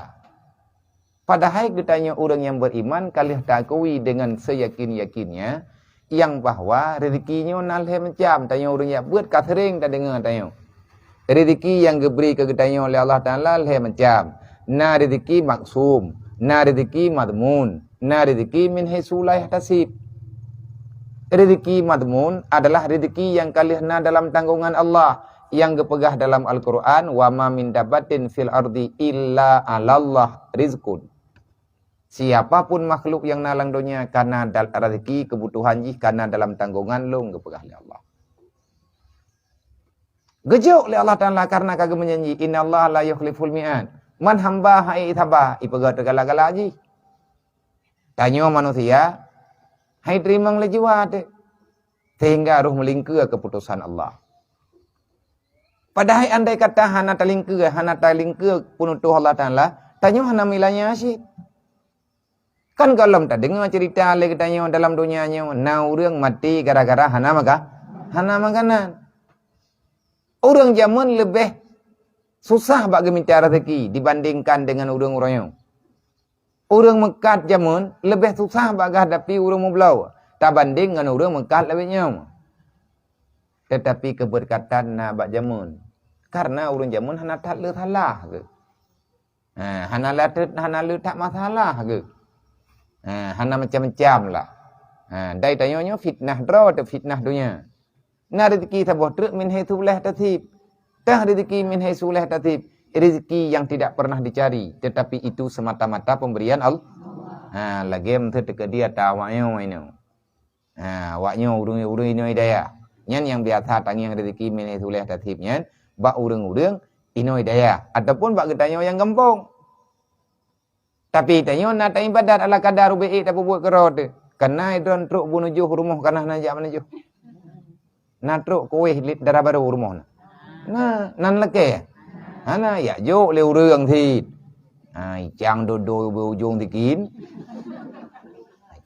Padahai geutanyoe ureuëng nyang beriman ka lheueh taakui dengan seyakin-yakinnya, nyang bahwa rezeki nyoe na lhée macam, tanyoe ureuëng jak beuet ka sering tadeungoe tanyoe. Rezeki nyang geubri keu geutanyoe lé Allah Taala lhée macam. Na rezeki maksum, na rezeki madmun, na rezeki min haitsu la yahtasib. Rezeki madmun adalah rezeki nyang ka lheueh na dalam tanggongan Allah, nyang geupeugah dalam Al-Qur'an, "Wa ma min dabbatin fil ardi illa 'alallah rizqun." Siapa pun makhluk nyang na lam donya ka na dal-, rezeki keubutuhan jih ka na dalam tanggongan lôn, geupeugah lé Allah. Geujok lé Allah Taala kareuna ka geumeujanji, "Innallaha la yukhliful mi'ad." Man hamba hai saba, ipeugah teugala-gala jih. Tanyoe manusia hai teurimong lé jiwa teuh, sehingga roh meulingkeue keuputosan Allah. Padahai andai kata hana talingkeue, hana talingkeue peunutôh Allah Taala, tanyoe hana meulanya cit. Kan gohlom tadeungoe ceurita lé geutanyoe dalam donya nyoe, na ureuëng maté gara-gara hana maka-, hana makanan. Ureuëng jameun leubeh susah bak geumita rezeki dibandingkan deungon ureuëng uroe nyoe. Ureuëng meukat jameun leubeh susah bak geuhadapi ureuëng meubloe tabandeng ngon ureuëng meukat lawét nyoe. Teutapi keubeureukat na bak jameun, kareuna ureuëng jameun hana that le salah geuh. Ha, hana le that, hana le that masalah geuh. Ha, hana macam-macam lah. Ha, dai tanyoe nyoe fitnah droe teuh fitnah donya. Na rezeki saboh treuk min haitsu la yahtasib. Tah rezeki min haitsu la yahtasib, rezeki yang tidak pernah dicari, tetapi itu semata-mata pemberian Allah. Ha, lagée meuteuk teukeudi ata awak nyoe inoe. Ha, awak nyoe ureuëng-ureuëng inoe daya. Nyan nyang biasa tangieng rezeki min haitsu la yahtasib nyan bak ureuëng-ureuëng inoe daya ataupun bak geutanyoe nyang gampông. Tapi tanyoe na taibadat ala kadar ubé ék tapeubuet keurot teuh. Kana droe trok bunoe joh rumoh kana na jak meunoe joh. Na trok kuéh lit dara barô rumoh na. Na, nan lakée. Hana yak jok lé ureuëng cit. Ha, icang dodo ubé ujong tikin.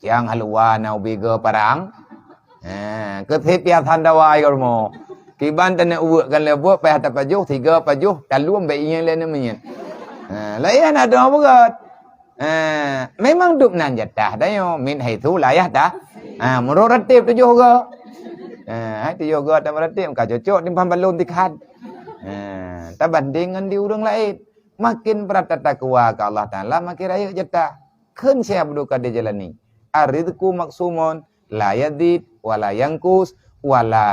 Icang halua na ubé ge parang. Ha, keuthép ya than dawai ka rumoh. Kiban taneuk uweuek kan lé buet payah tapajoh, tiga pajoh, talum bék ingat lé neumiet. Ha, laén adoe beugöt. Ha, memang dub nan jatah tanyoe, min haitsu la yahta. Ha, meurot ratib tujoh go. Ha, hai tujoh go tam ratib ka cocok timpang balon tikhan. Ha, tabandeng ngon di ureuëng laén. Makin brat tatakwa keu Allah Taala, makin rayeuk jatah. Kheun Syekh Abdul Qadir Jailani, "Ar-rizqu maqsumun, la yazid wa la yanqus, wa la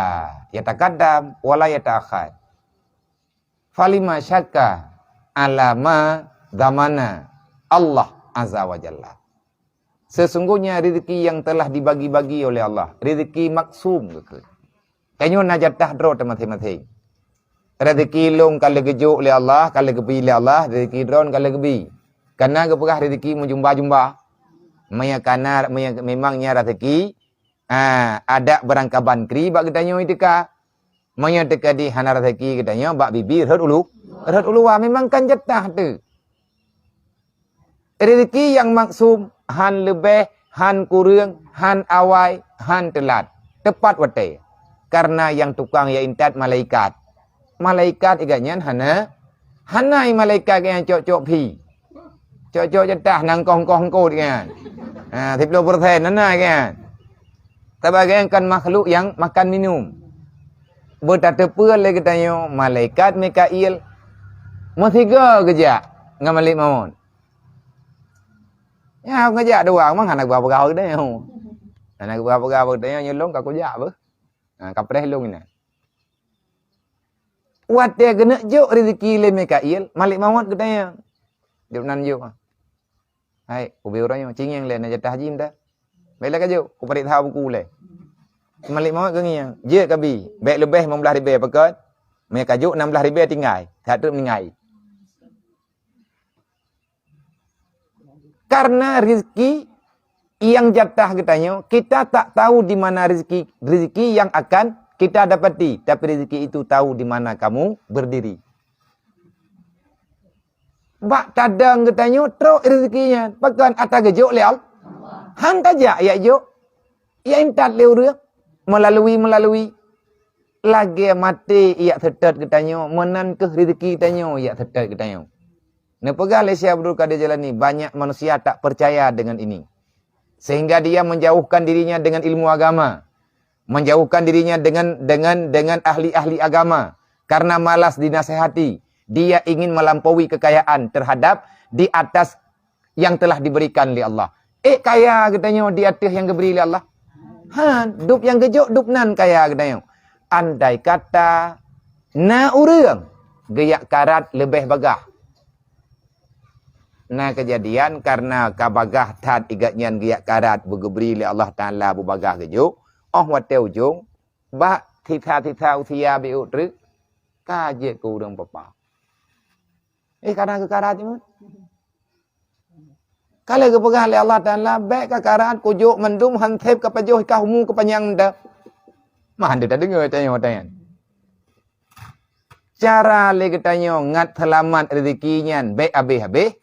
yataqaddam wa la yata'akhkhar." Falima syakka ala ma zamana Allah Azza wa Jalla. Sesungguhnya rezeki yang telah dibagi-bagi oleh Allah, rezeki maksum geukheun. Tanyoe na jatah droe teuh maséng-maséng. Rezeki lôn ka lheueh geujok lé Allah, ka lheueh geubi lé Allah, rezeki droen ka lheueh geubi. Kana geupeugah rezeki meujumba-jumba. Meunyoe kana, meunyoe memang nyan rezeki, ah, adak beurangkaban kri bak geutanyoe teuka. Meunyoe teuka di hana rezeki geutanyoe bak bibi rhot ulu, rhot uluwa memang kan jatah teuh. Rezeki nyang maksum, han leubeh, han kureueng, han awai, han teulat. Teupat watée. Kareuna nyang tukang ya intat malaikat. Malaikat igat nyan hana, hana i malaikat nyang cok-cok phi. Cok-cok jatah nang koh-koh eungkôt nyan. Ha, siplôh persen hana nyan. Sabagai kan makhluk nyang makan minum. Beutateupeue lé geutanyoe, malaikat Mikail meusigoe geujak ngon Malik Maut. Ya, geujak dua, memang hana geupeugah-peugah bak geutanyoe. Hana geupeugah-peugah bak geutanyoe, nyoe lôn ka kujak beuh. Ha, ka preh lôn inan. Watée geuneuk jok rezeki lé Mikail, Malik Maut geutanyong. Jok nan jok. Hai, ubé uroe nyoe, cingieng lé na jatah jih mita. Bèk lé ka jok, kuparit that buku lé. Malik Maut geungieng, jeuet kabi, bèk leubeh limong blaih ribèe pakon, meunyo ka jok nam blaih ribèe tinggai, that treuk meuninggai. Karena rezeki yang jatah geutanyoe, kita tak tahu di mana rezeki, rezeki yang akan kita dapati, tapi rezeki itu tahu di mana kamu berdiri. Bak tadong geutanyoe trok rezeki nyan, pakon ata geujok lé Allah. Han tajak yak jok, yak intat lé ureueng, melalui-melalui. Lagèe maté yak seutôt geutanyoe, meunan keuh rezeki tanyoe yak seutôt geutanyoe. Neupeugah lé Syekh Abdul Qadir Jailani, banyak manusia tak percaya dengan ini. Sehingga dia menjauhkan dirinya dengan ilmu agama, menjauhkan dirinya dengan, dengan, dengan ahli-ahli agama. Karena malas dinasehati, dia ingin melampaui kekayaan terhadap di atas yang telah diberikan lé Allah. Eh, kaya geutanyoe di ateueh nyang geubri lé Allah. Ha, dub nyang geujok dub nan kaya geutanyoe. Andai kata na ureueng geuyak karat leubeh bagah. Na keujadian karena ka bagah that igat nyan geuyak karat beugeubri lé Allah Taala beubagah geujok, óh watèe ujong, bak sisa-sisa usia biôk treuk, ka jeuet keu ureueng papa. Eh, kadang geukarat nyoe. Ka lheueh geupeugah lé Allah Taala, bèk kakarat, kujok mandum han sép kapajoh ka umu keupanyang mita. Mah han teudeungoe tanyoe watèe nyan. Cara lé geutanyoe ngat seulamat rezeki nyan bèk habéh-habéh,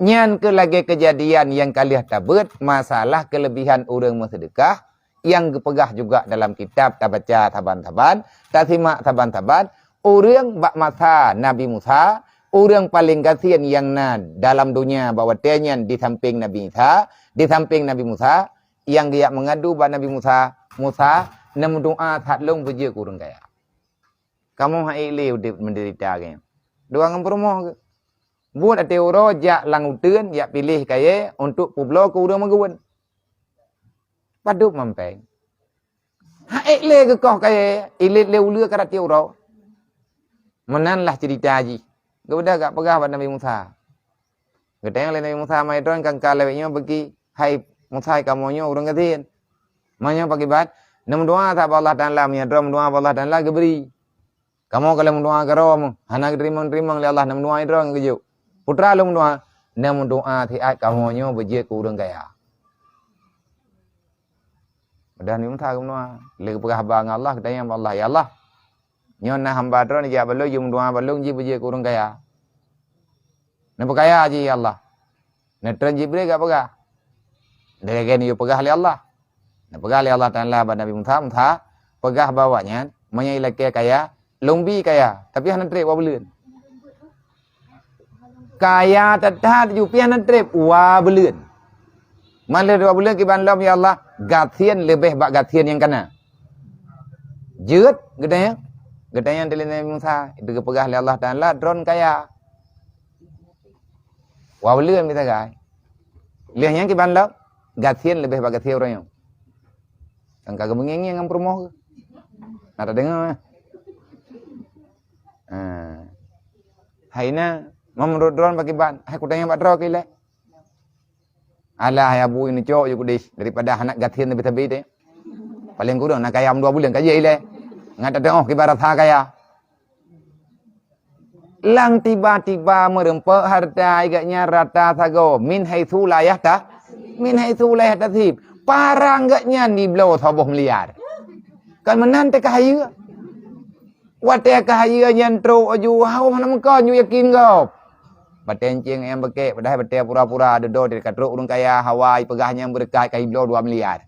nyan keuh lagèe keujadian nyang ka lheueh tabeuet, masalah keuleubihan ureueng meuseudeukah nyang geupeugah juga dalam kitab tabaca saban-saban, tasimak saban-saban, ureueng bak masa Nabi Musa, Ureuëng paleng gasien nyang na dalam donya bak watée nyan di sampéng Nabi Isa, di sampéng Nabi Musa, nyang geujak meungadu bak Nabi Musa, "Musa, neumeudoá that lôn beujeuet keu ureuëng kaya." Kamoe han ék lé udeb meudeurita geuh. Dua ngon peurumoh geuh. Buet até uroe jak lam uteuen, jak piléh kayée untuk peubloe keu ureuëng meugeuen. Padub mampéng. Han ék lé geukoh kayée, ilét lé uleue ka rati uroe. Meunan lah ceurita jih. Geubeudôh gak peugah bak Nabi Musa. Geutanyong lé Nabi Musa, "Meunyoe droen ka lewat nyoe beuki, hai Musa, hai kamoe nyoe ureuëng gasien. Meunyoe pakiban, neumeudoá that bak Allah Taala, meunyoe droen meudoá bak Allah Taala geubri. Kamoe ka lheueh meudoá keudroe meuh, hana geuteurimong-teurimong lé Allah, neumeudoá droen geujok. Peue teuma lôn meudoá, neumeudoá siat kamoe nyoe beujeuet keu ureuëng kaya." Padahai Nabi Musa geumeudoá, lé geupeugah haba ngon Allah, geutanyong bak Allah, "Ya Allah, nyoe na hamba droen jak bak lôn, jimeudoá bak lôn jih beujeuet keu ureuëng kaya. Neupeukaya jih, ya Allah." Neutreun Jibril gak peugah. Lagée nyoe peugah lé Allah. Neupeugah lé Allah Taala bak Nabi Musa, "Musa, peugah bak awaknyan, meunyoe ilakée kaya, lôn bi kaya, tapi hana treb wa buleuen." Kaya that-that ju pih hana treb wa buleuen. Man lheueh dua buleuen kiban lom, "Ya Allah, gasien leubeh bak gasien nyang kana." Jeuet geutanyong, geutanyong lé Nabi Musa, itu geupeugah lé Allah Taala, "Droen kaya." Wa buleuen mita gai. Lheueh nyan kiban lom, gasien leubeh bak gasien ureuëng nyoe. Kan ka geumeungieng-ngieng ngon peurumoh geuh. Na tadeungoe, eh? Ha. Hai na, meunurot droen pakiban, hai kutanyong bak droe keu ilée. Alah, hai abu, ini cok ju kudis daripada anak gasien leubeh sabe teh. Paleng kureueng na kaya meudua buleuen ka jeuet ilée. Ngat tadeungoe kiban rasa kaya. Lam tiba-tiba meureumpok hareuta geuh nyan rata sagoe, min haitsu la yahta-, min haitsu la yahtasib. Parang geuh nyan jibloe saboh miliar. Kan meunan teuka hayeue. Watée ka hayeue nyan trok aju, hana meukeue ju yakin gob. Batée cicém nyang beukek, padahai batée pura-pura, dudoe teuka trok ureuëng kaya, hawa jipeugah nyang beureukat ka jibloe dua miliar.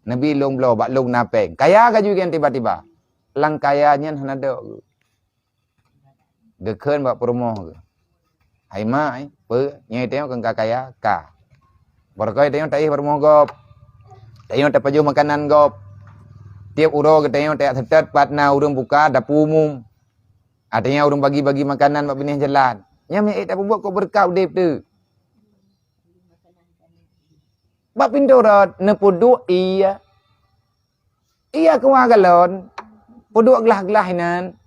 Neubi lôn bloe, bak lôn na péng. Kaya ka ju geuh nyan tiba-tiba. Lam kaya nyan hana dok. Geukheun bak peurumoh geuh, "Hai mak, eh, peue, nyoe tanyoe keu ka kaya?" "Ka." "Barokon tanyoe taéh peurumoh gob. Tanyoe tapajoh makanan gob. Tieb uroe geutanyoe tajak seutôt pat na ureuëng buka dapu umum. Artinya ureuëng bagi-bagi makanan bak binéh jalan. Nyan meuék tapeubuet keu beureukat udeb teuh." Bak pintoe rot neupeuduek ié. Ié keuwa galon, peuduek glah-glah inan,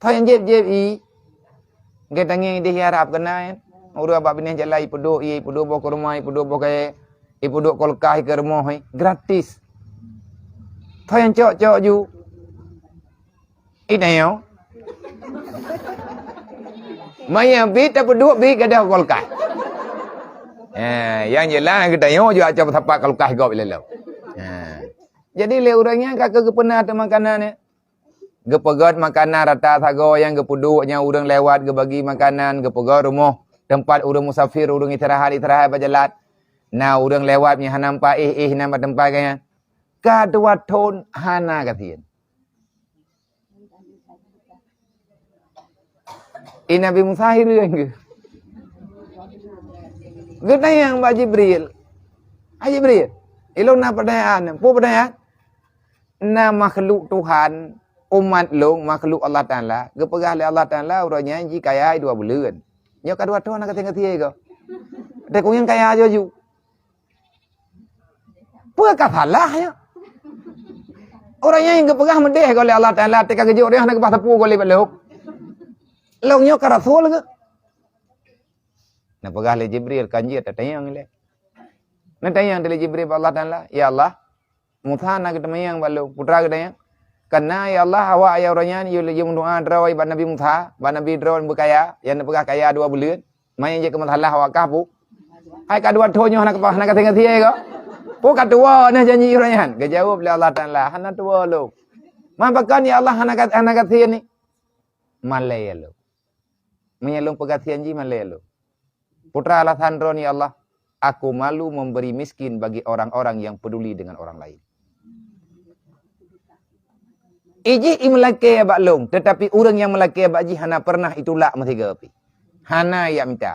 tho nyang jieb-jieb ié. Geutangieng ideh ié rab keunan, ureuëng bak binéh jalan ipeuduek ié, ipeuduek boh kurma, ipeuduek boh kayée, ipeuduek kulkas keu rumoh, gratis. Tho nyang cok-cok ju. Itanyoe. Maya bit tapeuduek bit gadoh kulkas. Eh, nyang jeulaih geutanyoe ju aco sapat kulkas gob ilée lom. Eh. Jadi lé ureuëng nyan ka keu geupeuna teuh makanan nyan. Geupeugét makanan rata sagoe nyang geupeuduek nyang ureuëng lewat geubagi makanan, geupeugét rumoh teumpat ureuëng musafir, ureuëng istirahat-istirahat bak jalan. Na ureuëng lewat nyang hana meupaéh-éh nan bak teumpat geuh nyan. Ka dua thon hana gasien. I Nabi Musa hireuen geuh. Geutanyong bak Jibril, "Hai Jibril, ilôn na peutanyaan." "Peue peutanyaan?" "Na makhluk Tuhan, umat lôn, makhluk Allah Taala, geupeugah lé Allah Taala uroe nyan jikaya dua buleuen. Nyoe ka dua thon hana gasien-gasien goe. Teuh kuyang kaya aju-aju." Peue ka salah nyoe? Ureuëng nyang geupeugah meudeh goe lé Allah Taala, teuka geujok riah na geubah sapeue goe lé bak lhok. Lôn nyoe ka rasul geuh. Neupeugah lé Jibril, "Kan jeuet tatanyong ilée." Neutanyong lé Jibril bak Allah Taala, "Ya Allah, Musa na geuteumanyong bak lôn, peue teuma geutanyong?" "Kana ya Allah, awak ayah ureuëng nyan yue laju meudoá droe bak Nabi Musa, bak Nabi droe beukaya, nyang neupeugah kaya dua buleuen." "Manyang jeuet keu masalah awak kah, Pu?" "Hai ka dua thon nyoe hana keupah, hana gasien-gasien goe. Peue ka tuwoe neuh janji ureuëng nyan?" Geujaweueb lé Allah Taala, "Hana tuwoe lôn." "Man pakon ya Allah hana ga-, hana gasien ni?" "Malée lôn. Meunyoe lôn peugasien jih malée lôn." "Peue teuma alasan droe nyoe ya Allah?" "Aku malu memberi miskin bagi orang-orang yang peduli dengan orang lain." Ijih i meulakée bak lôn, teutapi ureuëng nyang meulakée bak jih hana peureunah itulak meusigoe pih. Hana jak mita.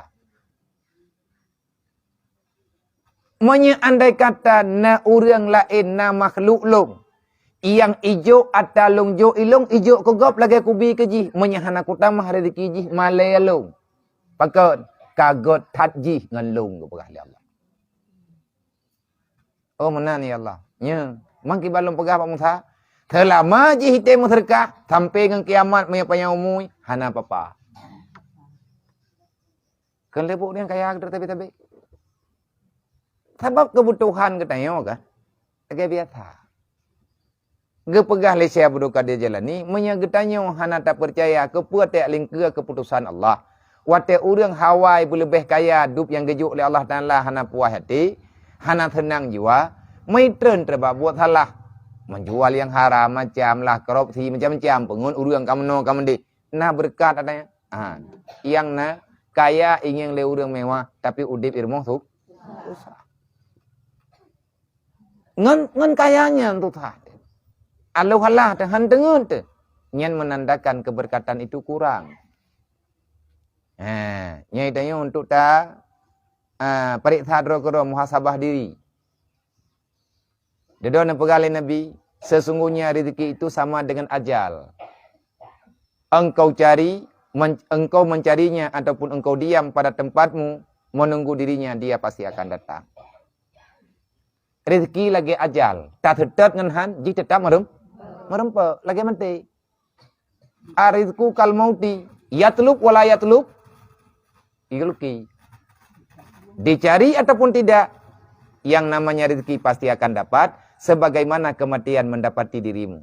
Meunyoe andai kata na ureuëng laén, na makhluk lôn, nyang ijok ata lôn jok ilôn, ijok keu gob lagée kubi keu jih, meunyoe hana kutamah rezeki jih, malée lôn. Pakon? Ka gét that jih ngon lôn, geupeugah lé Allah. Oh, meunan ya Allah. Nyo, mang kiban lôn peugah bak Musa, seulama jih item meuseudeukah sampai ngon kiamat, meunyoe panyang umui, hana apa-apa. Keuneuk lé buet nyang kaya geutanyoe tabi-tabi. Sabab keubutuhan geutanyoe kan lagée biasa. Geupeugah lé Syekh Abdul Qadir Jailani, meunyoe geutanyoe hana tapeucaya keupeue teuk lingkeue keuputusan Allah, watée ureuëng hawai beuleubeh kaya dub nyang geujok lé Allah Taala hana puas até, hana seunang jiwa, meuitrön teubak buet salah, meujual nyang haram, macam lah korupsi, macam-macam, peungon ureuëng ka meunoe ka meudeh, na beureukat ata nyan. Ha, nyang na kaya ingieng lé ureuëng mewah, tapi udeb i rumoh su-, susah. Ngon, ngon kaya nyan tutoh. Aloh alah teuh han teungeut teuh. Nyan menandakan keberkatan itu kurang. Ha, nyai tanyoe untuk ta, ah, periksa droe keudroe, muhasabah diri. Deudon neupeugah lé Nabi, sesungguhnya rezeki itu sama dengan ajal. Engkau cari, men-, engkau mencarinya ataupun engkau diam pada tempatmu menunggu dirinya, dia pasti akan datang. Rezeki lagée ajal, taseutôt ngon han jih teutap meurem-, meureumpok, lagée maté. Ar-rizqu kal mauti, yatlub wala yatlub, yulqi. Dicari ataupun tidak, yang namanya rezeki pasti akan dapat, sebagaimana kematian mendapati dirimu.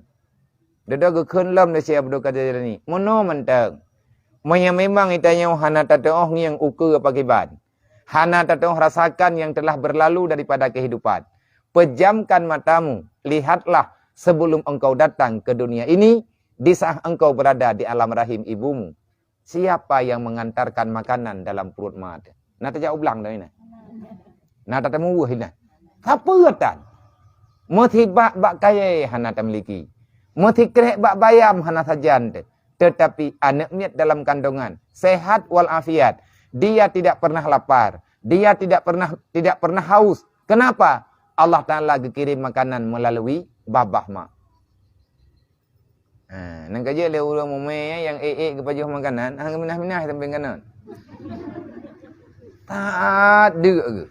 Deudok geukheun lom lé Syekh Abdul Qadir Jailani, meunoe mantong. Meunyoe memang geutanyoe hana tateuoh ngieng ukeue pakriban, hana tateuoh rasakan yang telah berlalu daripada kehidupan, pejamkan matamu, lihatlah sebelum engkau datang ke dunia ini, di saat engkau berada di alam rahim ibumu. Siapa yang mengantarkan makanan dalam perut ma teuh? Na tajak u blang dah ina. Na tateumuweuh ina. Sapeue tan? Meusibat bak kayée hana tamiliki. Meusikrek bak bayam hana sajan teuh. Tetapi aneuk miet dalam kandungan, sehat wal afiat, dia tidak pernah lapar, dia tidak pernah, tidak pernah haus. Kenapa? Allah Taala geukirim makanan melalui babah ma. Ha, nyan ka jeuet lé ureuëng mumé nyang ék-ék geupajoh makanan, hana geuminah-minah sampéng keunoe. Taát deuk geuh.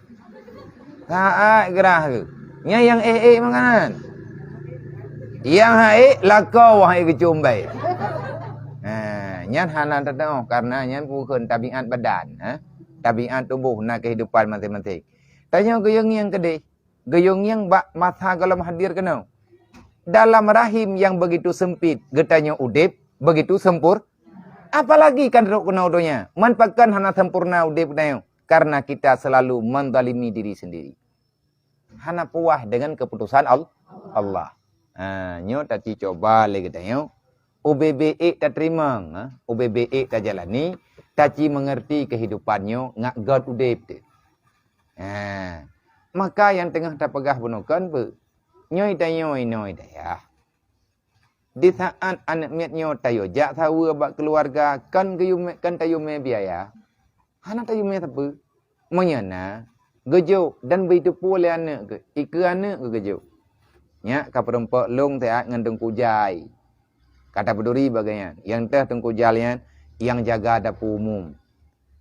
Taát grah geuh. Nyan nyang ék-ék makanan. Nyang han ék lakoe wah ék geucom bai. Ha, nyan hana tateuoh karena nyan bukan tabiat badan, ha. Tabiat tuboh na kehidupan maséng-maséng. Tanyoe geuyong nyang keudeh. Geuyong nyang bak masa gohlom hadir keunoe. Dalam rahim yang begitu sempit, geutanyoe udeb begitu sempur-, apalagi kan rot keunoe donya. Man pakon hana sempurna udeb geutanyoe? Karena kita selalu menzalimi diri sendiri. Hana puas dengan keputusan Al-, Allah. Ha, nyoe taci coba lé geutanyoe. Ubé-bé ék tateurimong, ha? Ubé-bé ék tajalani, taci mengerti kehidupan nyoe ngat gét udeb teuh. Ha, maka nyang teungoh tapeugah bunoe kon beu, nyoe tanyoe inoe dayah. Di saat aneuk miet nyoe tayue jak saweue bak keuluwarga, kon geuyue mé-, kon tayue mé biaya, hana tayue mé sapeue. Meunyoe na, geujok dan bri teupeue lé aneuk geuh, ikeue aneuk geuh geujok. Nyak ka peurumpok lôn siat ngon Teungku Jai. Ka tapeuduri bagai nyan, nyang teuh Teungku Jai nyan nyang jaga dapu umum.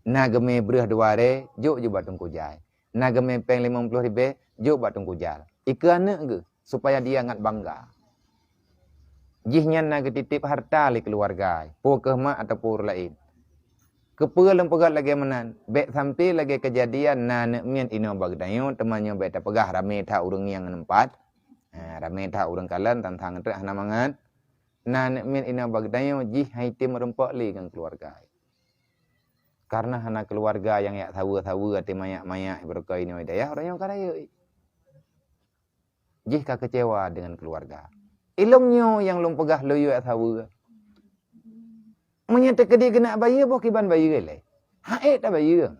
Na geumé breueh dua ré, jok ju bak Teungku Jai. Na geumé péng limong ploh ribèe, jok bak Teungku Jai. Ikeue aneuk geuh, supaya dia ngat bangga. Jihnyan na geutitip harta lé keuluwarga, peu kheueh mak ataupun ureueng laén. Keupeue lôn peugah lagèe meunan? Bèk sampoe lagèe keujadian na aneuk miet inoe bak geutanyoe, teuma nyoe bèk tapeugah ramé that ureueng nyang ngon empat. Ha, ramé that ureueng kalon, tang-tang treuk hana mangat. Na aneuk miet inoe bak geutanyoe jih han item meurumpok lé ngon keuluwarga. Kareuna hana keuluwarga nyang jak saweue-saweue até manyak-manyak beureukah inoe dayah, ureueng nyoe ka rayeuk. Jih ka keucewa deungon keuluwarga. Ilôn nyoe nyang lôn peugah lôn yue saweue. Meunyoe teukeudi keuneuk bayeue, boh kiban bayeue lé. Han ék tabayeue.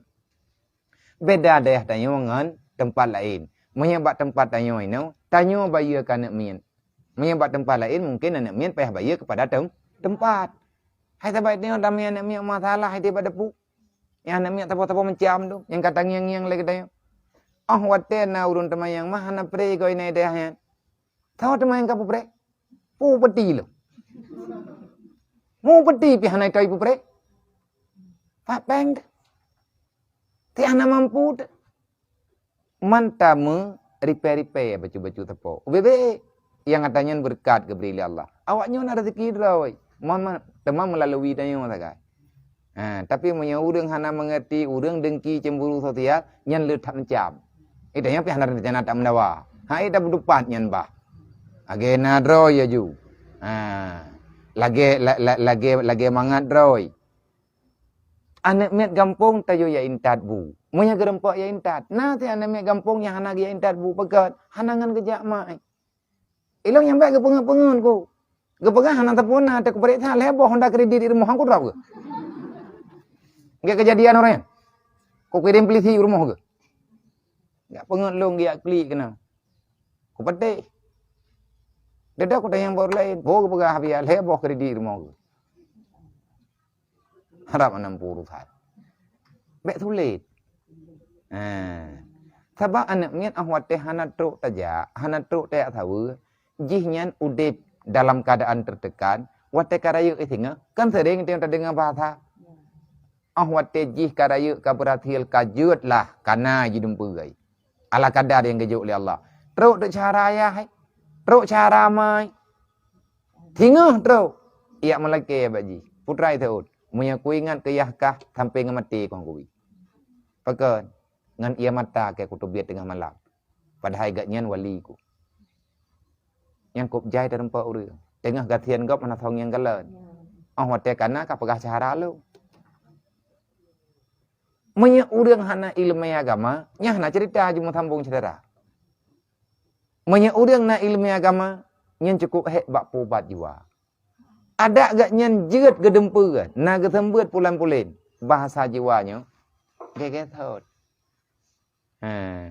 Beda dayah tanyoe ngon teumpat laén. Meunyoe bak teumpat tanyoe inoe, tanyoe bayeue keu aneuk miet. Meunyoe bak teumpat laén, mungken aneuk miet payah bayeue keupada tem-, teumpat. Hai saban tanyoe ramé aneuk miet masalah hai bak dapu. Nyang hana miet sapo-sapo macam tu, nyang ka tangieng-ngieng lé geutanyoe. Oh watèe na ureueng teumayang mah hana pré goe inai dayah nyan. Saboh teuma nyang ka peupreh. Pu peti lom. Mu peti pih hana itoi peupreh. Pat péng teuh. Ti hana mampu teuh. Man tameuripèe-ripèe bacut-bacut sapo. Ubé-bé nyang ata nyan beureukat geubri lé Allah. Awaknyoe na rezeki droe. Mon, mon, teuma meulalui tanyoe sagai. Ha, tapi meunyoe ureueng hana meungerti, ureueng dengki, cemburu sosial, nyan le that meucam. Ita nyan pih hana rencana that meudawa. Ha, ita beutupat nyan bah. Lagèe na droe ya ju. Ha. Lagèe, la-, la-, lagèe, lagèe mangat droe. Aneuk miet gampông tayue ya intat bu. Meunyoe geureumpok ya intat. Na si aneuk miet gampông nyang hana ya intat bu. Peugah, hana ngon geujak mai. Ilong nyang bèk geupeungeut-peungeut ku. Geupeugah hana teupeu na, teukeubri that lhèe boh honda kredit di rumoh, han kutrok geuh. Geukeujadian ureueng nyan. Kukirém polisi u rumoh geuh. Gak peungeut lôn geujak klik keunoe. Kupatéh. Deudok kutanyong bak ureueng laén, boh geupeugah biaya lhèe boh kredit di rumoh geuh. Harab aneuëk peurusan. Bèk sulet. Ha. Sabab aneuk miet 'oh watèe hana trok tajak, hana trok tajak saweue, jih nyan udép dalam keuadaan teutekan, watèe ka rayeuk singoh, kan seuréng teuh tadeungoe bahasa. 'Oh watèe jih ka rayeuk ka beurhasil ka jeuet lah, ka na jidumpeue. Ala kadar nyang geujok lé Allah. Trok teuk cara ayah, trok cara amai. Singoh trok, ijak meulakèe bak jih. Putra Saud, meunyoe kuingat keu yah kah sampai ngon maté kong kui. Pakon? Ngon ie mata kèe kuteubiet teungoh malam. Padahai gobnyan wali ku. Nyang kôb jai teurumpok ureueng. Teungoh gasien gob hana thong nyang galon. 'Oh watèe ka na ka peugah syedara lôn. Meunyoe ureueng hana ileumèe agama, nyan hana ceurita jimeusambong syedara. Meunyoe ureueng na ileumèe agama, nyan cukôp hék bak peuubat jiwa. Adak gobnyan jeuet geudumpeue, na geuseumeubeuet pulan-pulen. Bahasa jiwa nyoe, gèt-gèt thot. He.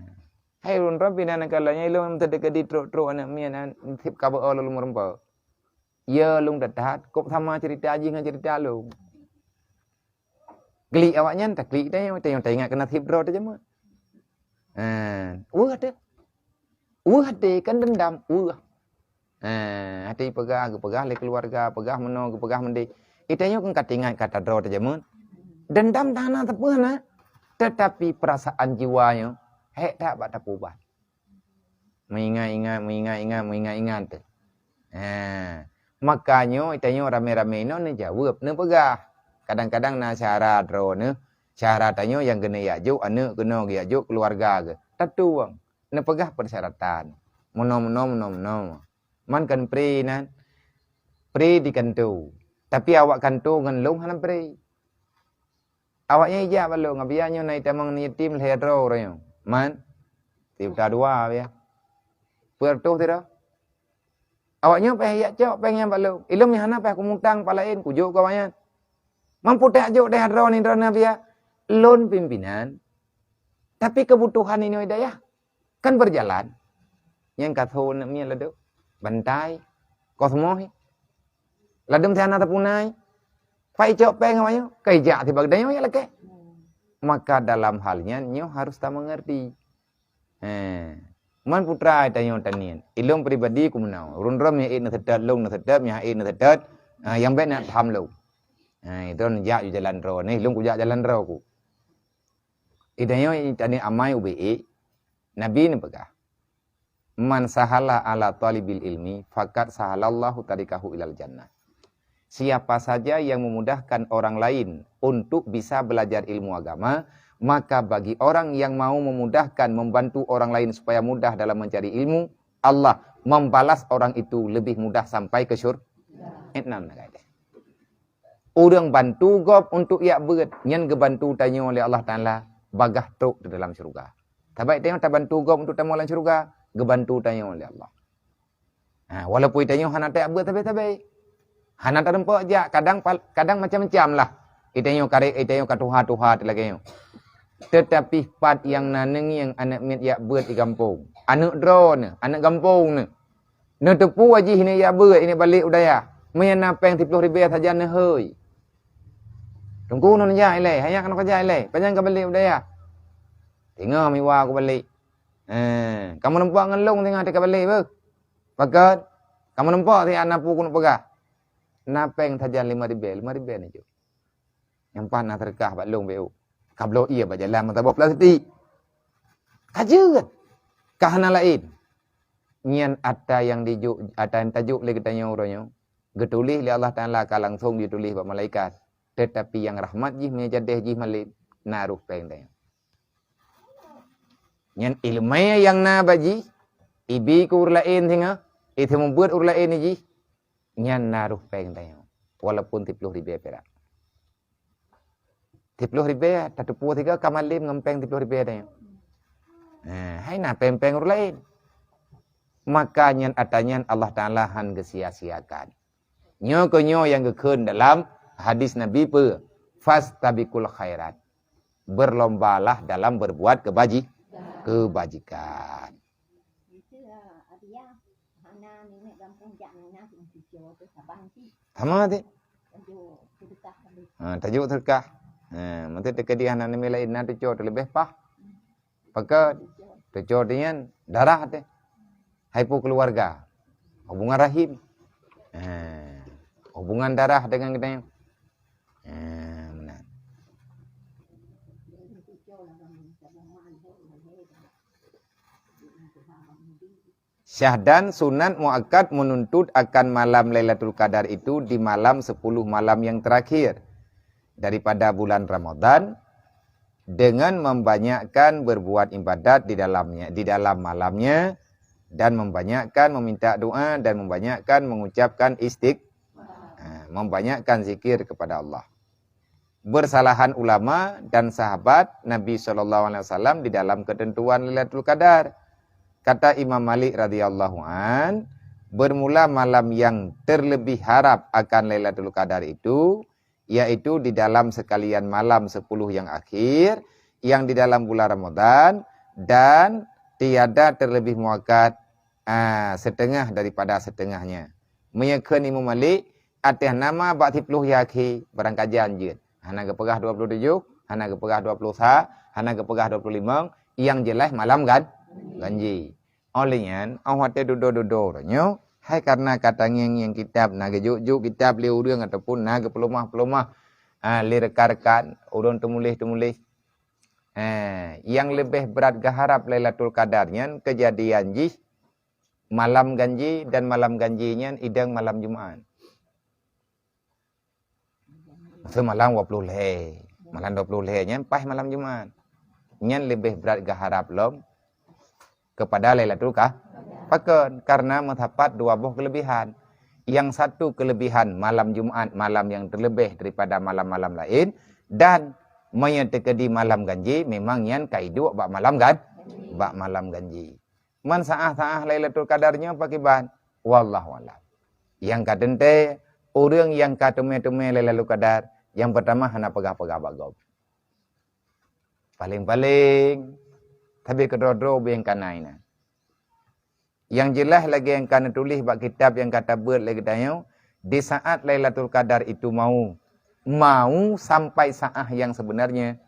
Hai ureueng droe pih na neukalon nyan, ilôn meuteudeukeudi trok-trok aneuk miet nyan, seb ka beuo lôn meureumpok. Ya, lôn that-that, kôb sama ceurita jih ngon ceurita lôn. Klik awaknyan, taklik tanyoe, tanyoe taingat keu naseb droe teuh jameun. Ha, weueh teuh. Weueh até kan dendam, weueh. Ha, até peugah, geupeugah lé keuluwarga, peugah meunoe, geupeugah meudéh. Itanyoe kan ka teuingat kata droe teuh jameun. Dendam tan hana teupeu na, teutapi peurasaan jiwa nyoe hék that bak tapeuubat. Meuingat-ingat, meuingat-ingat, meuingat-ingat teuh. Ha, maka nyoe tanyoe ramé-ramé inoe neujaweueb, neupeugah. Kadang-kadang na syedara droeneuh, syedara tanyoe nyang keuneuk jak jok aneuk keunoe geujak jok keuluwarga geuh. Tatueng, neupeugah peusyaratan. Meunoe, meunoe, meunoe, meunoe. Man kan pri nan, pri di kantô. Tapi awak kantô ngon lôn hana pri. Awaknyan ijak bak lôn, "Abiya nyoe na itamong aneuk yatim lhèe droe uroe nyoe." Man, sijuta dua, Abiya. Peuet reutôh sidroe. Awaknyan payah jak cok péng nyan bak lôn. Ilôn nyang hana payah kumutang pat laén, kujok keu awaknyan. Man putéh jok deh droeneuh, droeneuh, Abiya. Lôn pimpinan. Tapi keubutuhan inoe dayah kan beujalan. Nyang ka thon aneuk miet ladôm. Bantai. Kosmoh. Ladôm si hana tapunai. Pai cok péng awaknyoe, kai jak sibak geutanyoe jak lakèe. Maka dalam hal nyan nyoe harus tameungerti. He. Man putra tanyoe taniet. Ilôn pribadi ku meunoe. Ureueng droe meu'ék neuseutôt, lôn neuseutôt, meu'ék neuseutôt. Ha, nyang bèk na tham lôn. Ha, itu jak ju jalan droe. Neh, lôn kujak jalan droe ku. Itanyoe taniet amai ubé ék. Nabi neupeugah, "Man sahala ala talibil ilmi, faqad sahalallahu tariqahu ilal jannah." Siapa saja yang memudahkan orang lain untuk bisa belajar ilmu agama, maka bagi orang yang mau memudahkan, membantu orang lain supaya mudah dalam mencari ilmu, Allah membalas orang itu lebih mudah sampai ke syur-, enam na gadeh. Ureueng bantu gob untuk jak beuet, nyan geubantu tanyoe lé Allah Taala bagaih trok di dalam syeuruga. Sabab tanyoe tabantu gob untuk tamong lam syeuruga, geubantu tanyoe lé Allah. Ha, walaupun tanyoe hana tajak beuet sabe-sabe. Hana tarumpok jak, kadang pal-, kadang macam-macam lah. Itanyoe karek, itanyoe ka tuha-tuha lagèe nyoe. Teutapi pat nyang na neungieng aneuk miet jak beuet di gampông. Aneuk droeneuh, aneuk gampông neuh. Neuteupeue jih ini jak beuet, ini balek u dayah. Meunyo na péng siploh ribèe sajan neuhôi. Teungku, nyoe jak ilée, hai nyak keunoe jak ilée. Pajan ka balek u dayah? Singoh miwa kubalek. Eh, kamoe nampak ngon lôn singoh teuka balek beuh. Pakon? Kamoe nampak siat na peue keuneuk peugah. Na péng sajan limong ribée, limong ribée neujok. Nyan pat na seudeukah bak lôn beu. Ka bloe ié bak jalan meusaboh plastik. Ka jeuet. Ka hana laén. Nyan atra nyang dijok, atra nyang tajok lé geutanyoe uroe nyoe, geutuléh lé Allah Taala ka langsong jituléh bak malaikat. Teutapi nyang rahmat jih meunyoe jadéh jih malem, na roh péng tanyoe. Nyan iéleumé nyang na bak jih, ibi keu ureuëng laén singoh, iteumeubeuet ureuëng laén jih, nyan na roh péng tanyoe, walaupun siploh ribée pirak. Siploh ribée, tateupeue sigoe ka malem ngon péng siploh ribée tanyoe. Nah, hai na péng-péng ureuëng laén. Maka nyan atra nyan Allah Taala hán geusia-siakan. Nyoe keuh nyoe nyang geukheun dalam hadis Nabi peue? "Fastabiqul khairat." Berlombalah dalam berbuat kebaji-, kebajikan. Sama tu. Ha, tajuk seudeukah. Ha, meuteuk teukeudi hana nami laén na tuco teuleubeh paih. Pakon? Tuco teuh nyan darah teuh. Hai po keuluwarga. Hubungan rahim. Ha, hubungan darah dengan geutanyoe. Ha, meunan. Syahdan sunat muakkad menuntut akan malam Lailatul Qadar itu di malam sepuluh malam yang terakhir daripada bulan Ramadan, dengan membanyakkan berbuat ibadat di dalamnya, di dalam malamnya, dan membanyakkan meminta doa dan membanyakkan mengucapkan istiq-, ha, membanyakkan zikir kepada Allah. Bersalahan ulama dan sahabat Nabi sallallahu alaihi wasallam di dalam ketentuan Lailatul Qadar. Kata Imam Malik radhiyallahu an, bermula malam yang terlebih harap akan Lailatul Qadar itu, yaitu di dalam sekalian malam sepuluh yang akhir, yang di dalam bulan Ramadan, dan tiada terlebih muakkad, ah, setengah daripada setengahnya. Meunyoe kheun Imam Malik, ateueh nama bak siploh nyang akhé, barangkajan jeuet. Hana geupeugah dua puluh tujoh, hana geupeugah dua puluh sa, hana geupeugah dua puluh limong, nyang jeulaih malam gan-, ganji. Óh lheueh nyan, óh watée dudoe-dudoe uroe nyoe, hai kareuna ka tangieng-ngieng kitab, na geujok-jok kitab lé ureuëng ataupun na geupeulumah-peulumah, ah, lé rekan-rekan, ureuëng teumuléh-teumuléh. Eh, nyang leubeh brat geuharab Lailatul Qadar nyan keujadian jih malam ganji, dan malam ganji nyan idang malam Jumat. Masa malam dua puluh lhée, malam dua puluh lhée nyan paih malam Jumat. Nyan leubeh brat geuharab lom kepada Lailatul Qadar. Pakon? Karena meusapat dua boh keulebihan. Yang satu keulebihan malam Jumat, malam yang terlebih daripada malam-malam lain, dan meunyoe teukeudi malam ganji, memang nyan ka iduek bak malam gan-, bak malam ganji. Man saáh-saáh Lailatul Qadar nyoe pakiban? Wallahu a'lam. Nyang ka teuntée, ureuëng nyang ka teumé-teumé Lailatul Qadar, nyang peurtama hana peugah-peugah bak gob. Paleng-paleng, tapi keudroe-droe beu nyang ka na inan. Nyang jeulaih lagée nyang ka neutuléh bak kitab nyang ka tabeuet lé geutanyoe, di saat Lailatul Qadar itu mau, mau sampai saáh nyang sebenarnya,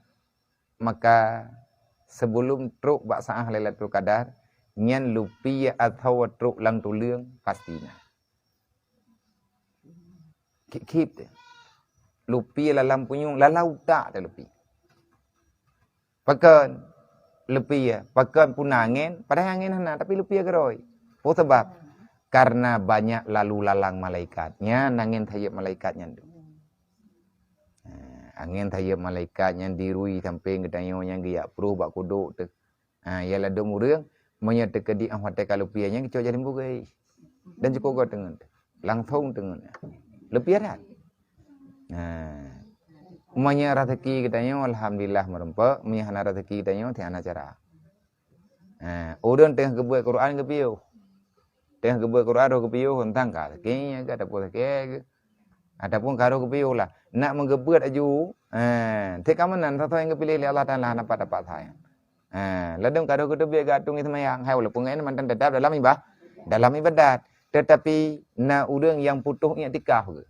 maka sebelum trok bak saáh Lailatul Qadar, nyan lupie atawa trok lam tuleueng pasti na. Khiep-khiep teuh. Lupie lalam punyueng, lalam utak teuh lupie. Pakon lupie? Pakon puna angén? Padahai angén hana, tapi lupie keudroe. Peue sabab? Karena banyak lalu lalang malaikat. Nyan angén sayeuep malaikat nyan tu. Ha, angén sayeuep malaikat nyan dirui sampéng geutanyoe nyang geujak pruh bak kudok teuh. Ha, ya ladom ureuëng, meunyoe teukeudi óh watée ka lupie nyan geucok jalim bugei. Dan cukôp goe teungeut. Langsong teungeut. Lupie that. Ha. Meunyoe raseuki geutanyoe, alhamdulillah meureumpok. Meunyoe hana raseuki geutanyoe, ti hana cara. Ha, ureuëng teungoh geubeuet Quran geupiôh. Teungoh geubeuet Quran roh geupiôh, entang ka sakét geuh, ataupun sakét geuh. Ataupun ka roh geupiôh lah. Nak meugeubeuet aju, eh, teuka meunan sasoe nyang geupiléh lé Allah Taala hana pat-pat sayang. Eh, ladom ka roh geuteubiet geuatong seumayang, hai walaupun ngon mantan tetap dalam iba-, dalam ibadat. Tetapi na ureuëng nyang putôh iktikaf geuh.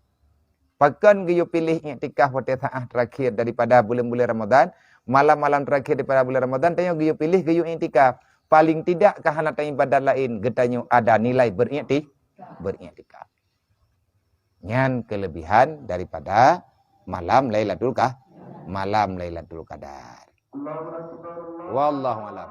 Pakon geuyue piléh iktikaf watée saát terakhir daripada buleuen-buleuen Ramadan, malam-malam terakhir daripada buleuen Ramadan, tanyoe geuyue piléh geuyue iktikaf. Paling tidak ka hana taibadat laén, geutanyoe ada nilai berikti-, beriktikaf. Nyan kelebihan daripada malam Lailatul Qah-, malam Lailatul Qadar. Wallahu a'lam.